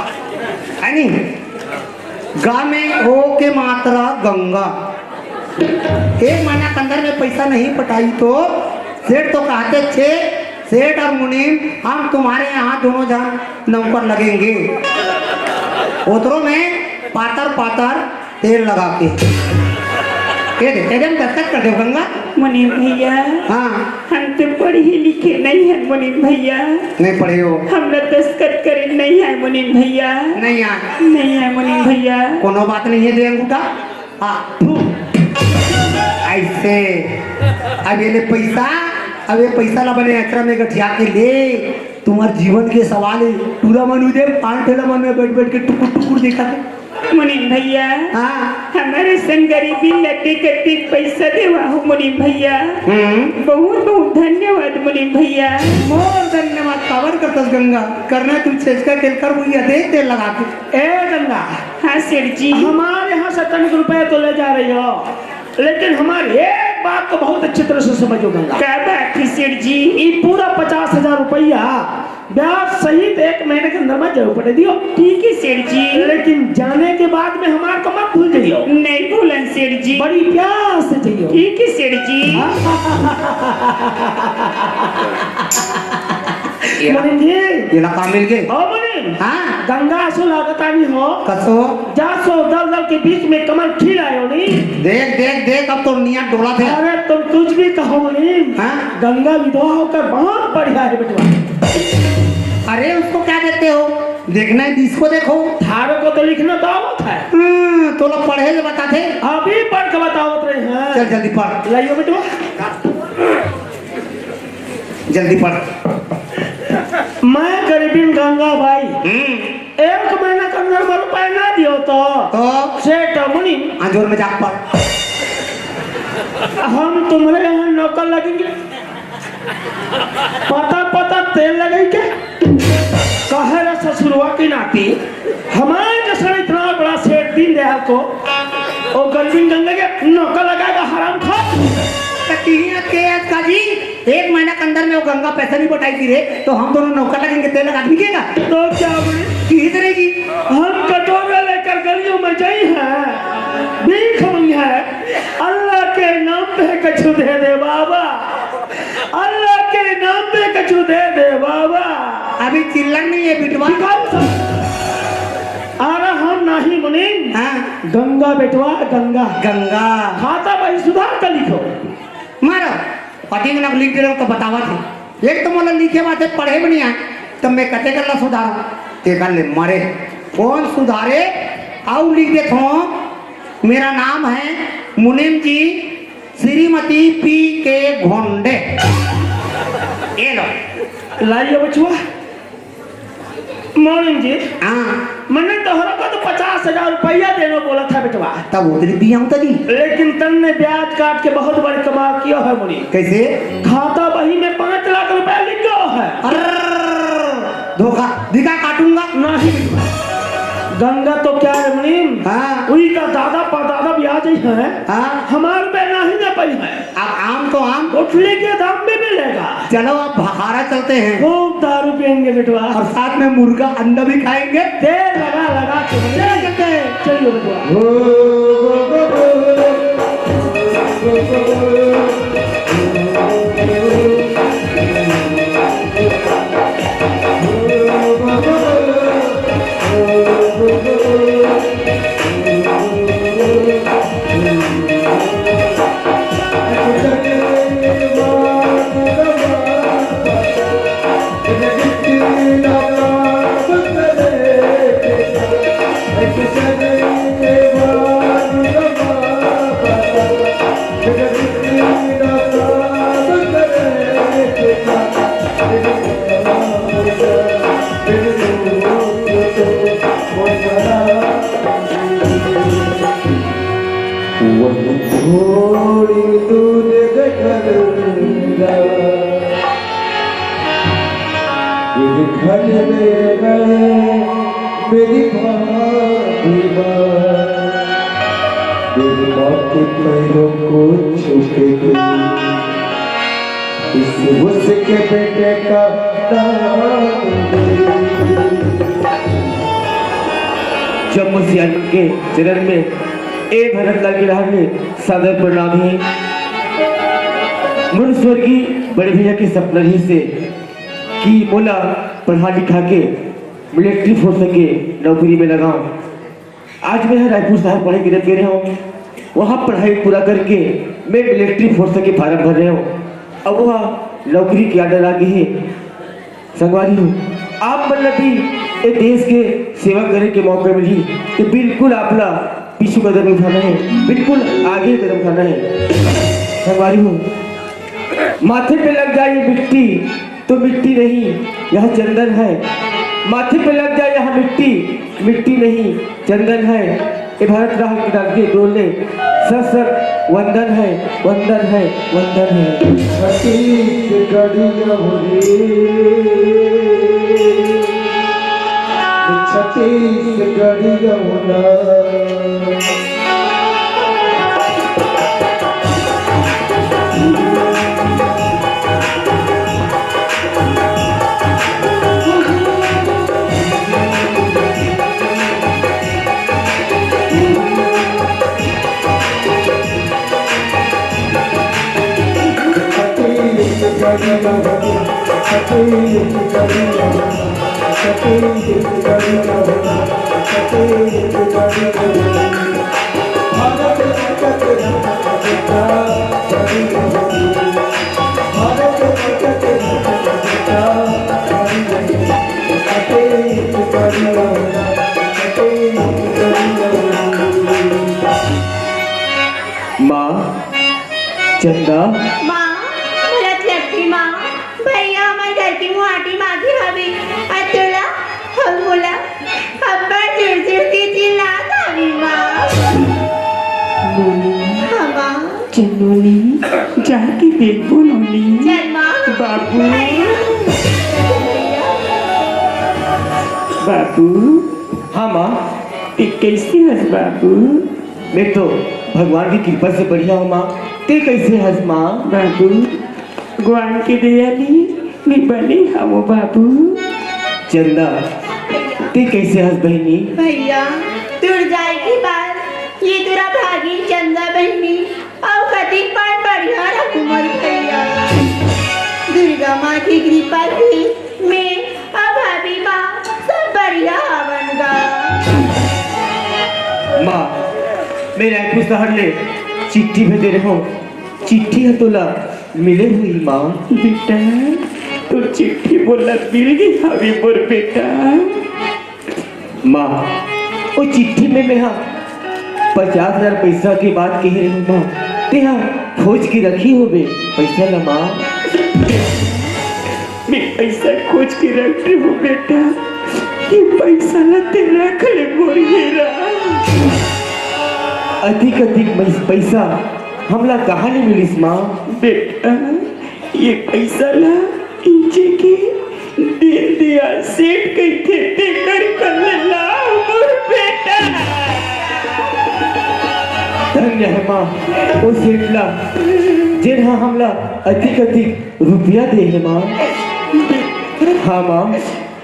है नी? गा में ओ के मात्रा गंगा। एक महीना के अंदर में पैसा नहीं पटाई तो सेठ तो कहते थे, "सेठ और मुनीम, हम तुम्हारे यहाँ दोनों जन नौकर लगेंगे।" उतरो में पातर पातर तेल लगा के। ये दे, ये दे, हम दस्तखत कर दे गंगा। मुनीम भैया, हाँ। हम तो पढ़े लिखे नहीं है मुनीम भैया। नहीं पढ़े हो? हमरा दस्तखत करे नहीं है मुनीम भैया। नहीं आए। नहीं है मुनीम भैया। कोनो बात नहीं है, दे अंगूठा। हाँ, फू। ऐसे। अब ये ले पैसा, अब ये पैसा ला बने अचरा में गठिया के ले। तुम्हार जीवन के सवाल है। टूरा मन उदे, पान ठेला मन में बैठ बैठ के टुकुर टुकुर देखा थे। मुनीम भैया, हाँ। हमर असन गरीबी ल देख के पैसा देवा हो मुनीम भैया। हम्म। बहुत बहुत धन्यवाद मुनीम भैया। मोर धन्यवाद काबर करतस गंगा? करना तू छेचका तेल कर मुइया दे तेल लगा के। ए गंगा। हाँ सेठ जी। हमारे यहाँ से तनिक रुपया तो ले जा रही हो, लेकिन हमारी एक बात को बहुत अच्छी तरह से समझो गंगा। क्या बात है सेठ जी? ये पूरा पचास हजार रुपया ब्याज सहित एक महीने के अंदर में जरूर पटा दियो। ठीक है सेठ जी। लेकिन जाने के बाद में हमार को मत भूल जाइयो। नहीं भूलन सेठ जी। बड़ी प्यार से जाइयो। ठीक है सेठ जी। ये मुनीम जी। ये ना काम मिल गए। ओ मुनीम। हाँ। गंगा असो लागता नहीं हो। कसो? जा सो दल दल के बीच में कमल खिल आयो नहीं। देख, देख, देख, अब तो नियत डोला थे। अरे तुम कुछ भी कहो मुनीम। हाँ? गंगा विधवा होकर बहुत बढ़िया है बेटवा। अरे उसको क्या देखते हो? देखना है इसको देखो। थारे को तो लिखना तो आवत है। हाँ, तो लोग पढ़े ले बताते। अभी पढ़ के बतावत रहे हैं। चल जल्दी पढ़। लाइयो बेटवा। जल्दी पढ़। मैं गरीबीन गंगा बाई। हम्म। एक महीना के अंदर में रुपया ना दियो तो तो? सेठ मुनीम। हाँ, जोर में जाग पढ़। हम तुम्हरे यहाँ नौकर लगेंगे, पता पता तेल लगई के। कहे रे ससुरवा की नाती, हमारे जैसा इतना बड़ा सेठ दीन दयाल को, ओ गंजिन गंगा के नौकर लगाएगा, हराम खा। त किही ना के आज का जी, एक महीना के अंदर में वो गंगा पैसा नहीं पटाई थी रे, तो हम दोनों नौकर लगेंगे, तेल लगा दीजिएगा। तो क्या बोले? किही तरह की हम कटोरा लेकर गलियों में जाई है, भीख मंगी है, अल्लाह के नाम पे कछु दे दे बाबा, अल्लाह के नाम पे कछु दे दे बाबा। अभी चिल्लन नहीं है बिटवा। निकाल सब। अरे हम नाही मुनीम। हाँ। गंगा बेटवा, गंगा। गंगा। खाता बही सुधार कर लिखो। मारो। पति के नाम लिख दे रहो तो बतावा थे। एक तो मोला लिखे बात है, पढ़े भी नहीं आए, तो मैं कते कर ला सुधारूं? ते कर ले मारे। कौन सुधारे? आउ लिख दे थो, मेरा नाम है मुनीम जी श्रीमती पी के घोंडे। ये लो। लाइए बचवा। मोहन जी। हाँ। मैंने तोहरा को तो पचास हजार रुपया देनो बोला था बेटवा। तब उतरी दिया हूँ तभी। लेकिन तन्ने ब्याज काट के बहुत बड़ी कमाल किया है मुनीम। कैसे? खाता बही में पाँच लाख रुपया लिख गया है। अर्र, धोखा। दिखा काटूंगा। नहीं। गंगा तो क्या है मुनीम? हाँ। उही का दादा परदादा ब्याज ही है। हाँ। हमार रुपया नहीं दे पाई है। अब आम तो आम। गुठली के दाम भी मिलेगा। चलो, अब भखारा चलते हैं। खूब दारू पियेंगे बेटवा। और साथ में मुर्गा अंडा भी खाएंगे। तेल लगा लगा के। चल चलते हैं। चलिए बेटवा। वही थोड़ी दूर देखा मेरे घर में गए मेरी भाभी माँ, मेरी माँ के पैरों को छू के गई। इस उसके बेटे का नाम जम्मू सियालपुर के चरण में ए भरत लाल गिरहर में सादर प्रणाम हे। मोर स्वर्गीय बड़े भैया के सपना रहिस हे कि मोला पढ़ा लिखा के मिलिट्री फोर्स के नौकरी में लगाओ। आज मैं ह रायपुर शहर पढ़े के लिए गे रहे हूँ, वहाँ पढ़ाई पूरा करके मैं मिलिट्री फोर्स के फार्म भर रहे हूँ। अब वह नौकरी के आर्डर आ गई है। संगवारी हो, आप मन ला भी ए देश के सेवा करे के मौका मिलही, तो बिल्कुल आप ला पीछू कदम उठाना है, बिल्कुल आगे कदम उठाना है। संगवारी हो, माथे पे लग जाए ये मिट्टी, तो मिट्टी नहीं, यह चंदन है। माथे पे लग जाए यह मिट्टी, मिट्टी नहीं, चंदन है। ए भरत राह के डाल के डोले, सर सर वंदन है, वंदन है, वंदन है। छत्तीसगढ़िया हो रे, छत्तीसगढ़िया हो ना। माँ, चंदा। माँ, भरत लक्की माँ, भैया हमर घर के मुहाटी माँ के हवे, अतुला, हम बोला, अब्बड़ जोर जोर से चिल्लात हवे माँ। हाँ माँ। चल नोनी, जाके देखबो नोनी। चल माँ। बाबू। बाबू। हाँ माँ। ते कैसे हस बाबू? मैं तो भगवान की कृपा से बढ़िया हूँ माँ। ते कैसे हस माँ? बाबू, भगवान के दया ले मैं बने हवो बाबू। चंदा, ते कैसे हस बहिनी? भैया, तोर जाए के बाद ये तोरा भागी चंदा बहिनी अउ कतिक बार बढ़िया रहू मोर भैया। दुर्गा माँ की कृपा से मैं अउ भाभी माँ सब बढ़िया हवन गा। माँ, मैं रायपुर शहर ले चिट्ठी भेजे रहेंव। चिट्ठी ह तोला मिले होही माँ। बेटा, तोर चिट्ठी मोला मिल गे हवे मोर बेटा। माँ, ओ चिट्ठी में मेंहा पचास हजार पैसा के बात कहे रहेंव माँ, तेहा खोज के रखे होबे पैसा ला माँ। मैं पैसा खोज के रखे हों बेटा, ये पैसा ला ते रख ले मोर हीरा। अधिक अधिक पैसा हमला कहाँ ले मिलिस माँ? बेटा, ये पैसा ला इजे के दीनदयाल सेठ कहिथे, तेकर कर ले ला मोर बेटा। धन्य हे माँ, ओ सेठ ला, जेन हा हमला अधिक अधिक रुपया दे हे माँ। हाँ माँ।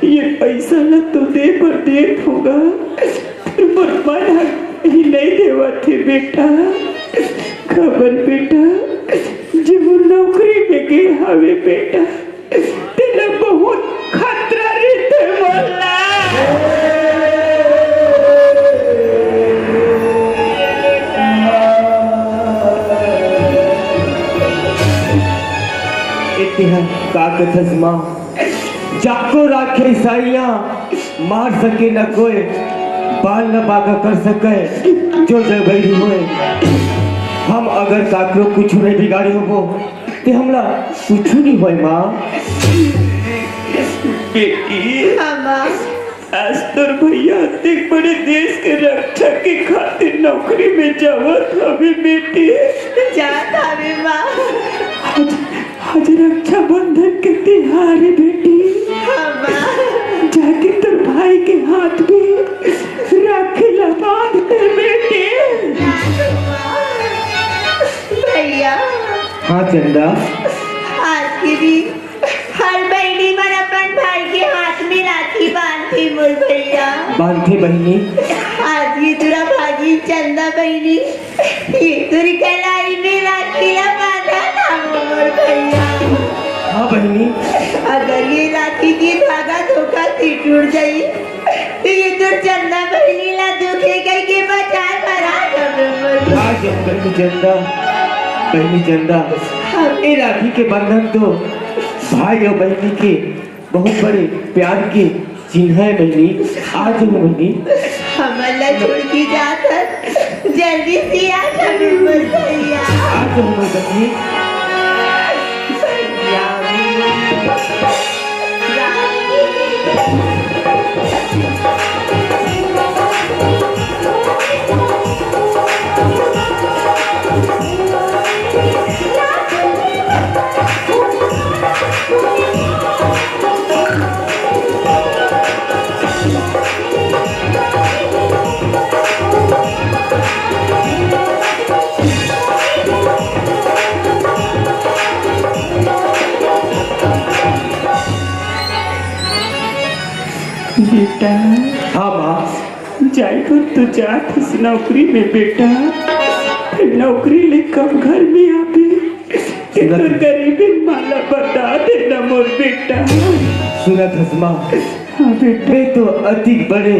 ये पैसा ला तो दे बर देत हों गा, फेर मोर मन ह ही नहीं देवत हे बेटा। खबर बेटा, जे मोर नौकरी में गे हवे बेटा, तेला बहुत खतरा रहिथे मोला। ए तेहा का कथस माँ? जाको राखे साइयां, मार सके न कोई, बाल न बांका कर सके जो जग बैरी होए। हम अगर काकरो कुछु नहीं बिगाड़े होबो, ते हमला कुछु नहीं होए माँ। बेटी, हाँ माँ। आज तोर भैया अतेक बड़े देश के रक्षा के खातिर नौकरी में जावत हवे बेटी। जात हवे माँ। आज, आज रक्षाबंधन के तिहार हे बेटी। हाँ माँ। जाके तोर भाई के हाथ में राखी ला बांध दे बेटी। जात हूँ माँ। भैया। हाँ चंदा। आज के दिन हर बहिनी मन अपन भाई के हाथ में राखी बांधथे मोर भैया। बांधथे बहिनी। आज ये तोर भागी चंदा बहिनी, ये तोर कलाई में राखी ला बांधत हवय मोर भैया। हाँ बहिनी। अगर ये राखी के धागा धोखा से टूट जाही, त ये तोर चंदा बहिनी ला दुखे कहिके बाजार भरा जबे मोर। हाँ जब बहिनी चंदा, बहिनी चंदा, हाँ। ये राखी के बंधन तो भाई अउ बहिनी के बहुत बड़े प्यार के चिन्ह हे बहिनी। आ जाहू बहिनी। हमन ला छोड़ के जात हस, जल्दी से आ जबे मोर भैया। आ जाहू मोर बहिनी। बेटा। हाँ माँ। जाए बर तो जात हस नौकरी में बेटा, फेर नौकरी ले कब घर में आबे, ते तोर गरीबी माला बता देना मोर बेटा। सुनत हस माँ। हाँ बेटा। मैं तो अति बड़े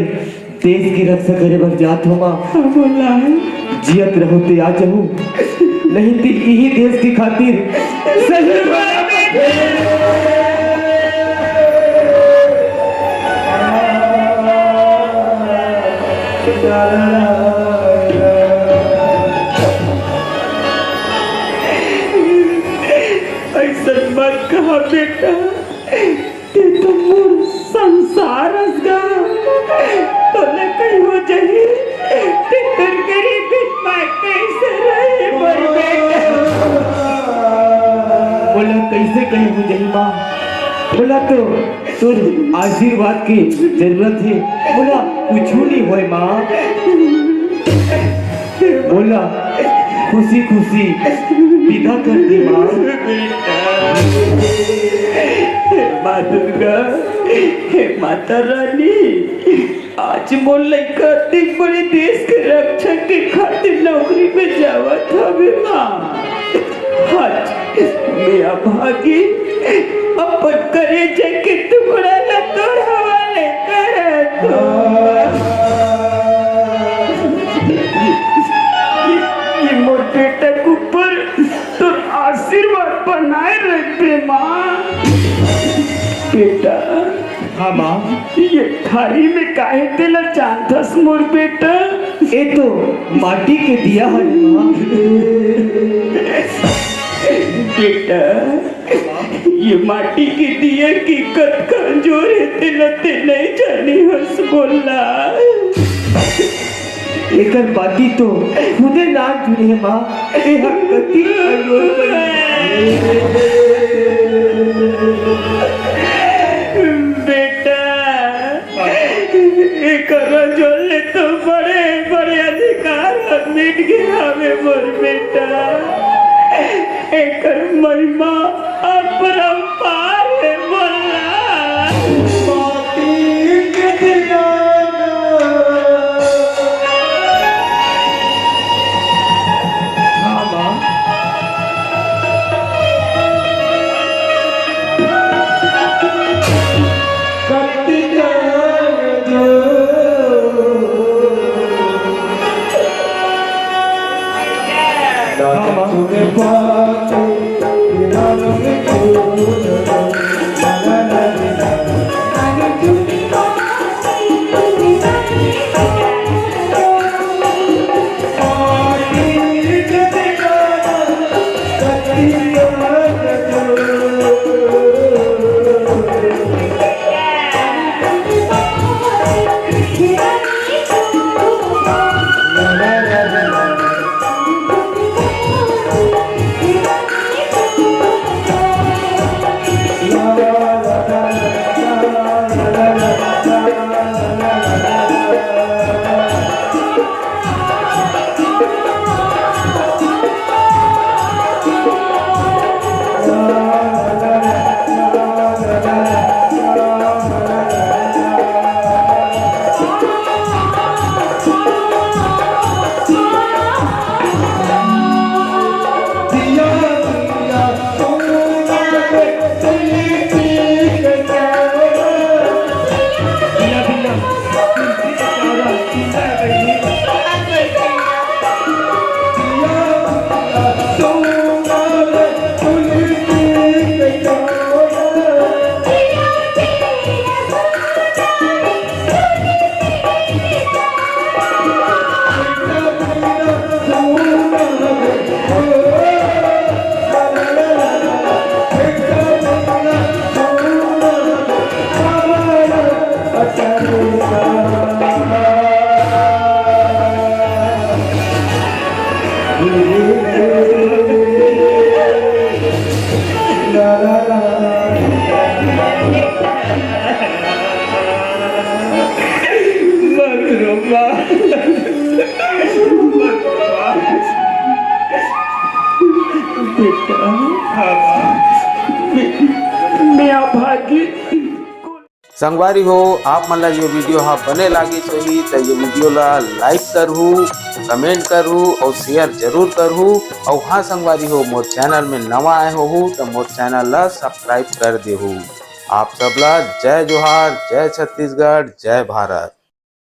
देश की रक्षा करे बर जात हूँ माँ। हाँ बोला। जियत रहूँ ते आ जाहूँ, नहीं ते इही देश की खातिर शहीद होना पड़थे। ऐसन मत कहा बेटा, ते तो मोर संसार अस गा। तोला कहीं हो जाही, ते तोर गरीबी में कैसे रहे मोर बेटा? से कहीं हो जाही माँ। मोला तो तोर आशीर्वाद के जरूरत हे, मोला कुछु नहीं होय माँ। मोला खुशी खुशी विदा कर दे माँ। हे माँ दुर्गा, हे माता रानी, आज मोर लइका अतेक बड़े देश के रक्षा के खातिर नौकरी में जावत हवे माँ। आज मैं अभागी अपन करेजा के टुकड़ा ला तोर हवाले करत हूँ। ये, ये मोर बेटा के ऊपर तोर आशीर्वाद बनाए रखबे माँ। बेटा, हाँ माँ। ये थारी में काहे तेला जानथस मोर बेटा? ये तो माटी के दिया है माँ। बेटा, ये माटी के दिया के कतका अंजोर हे तेला ते नहीं जाने हस बोला। एकर बाती तो खुदे नाक जुड़े हे माँ। ए हर कति अंजोर बनी। बेटा, एकर अंजोर ले तो बड़े बड़े अधिकार ह मिट गे हवे मोर बेटा। एकर महिमा अपरंपार हे मोला। संगवारी हो, आप मन ला ये वीडियो हा बने लागिस होही त ये वीडियो ला लाइक करहू, कमेंट करहू और शेयर जरूर करहू। और हाँ संगवारी हो, मोर चैनल में नवा आए होहू त मोर चैनल ला सब्सक्राइब कर देहू। आप सब ला जय जोहार, जय छत्तीसगढ़, जय भारत।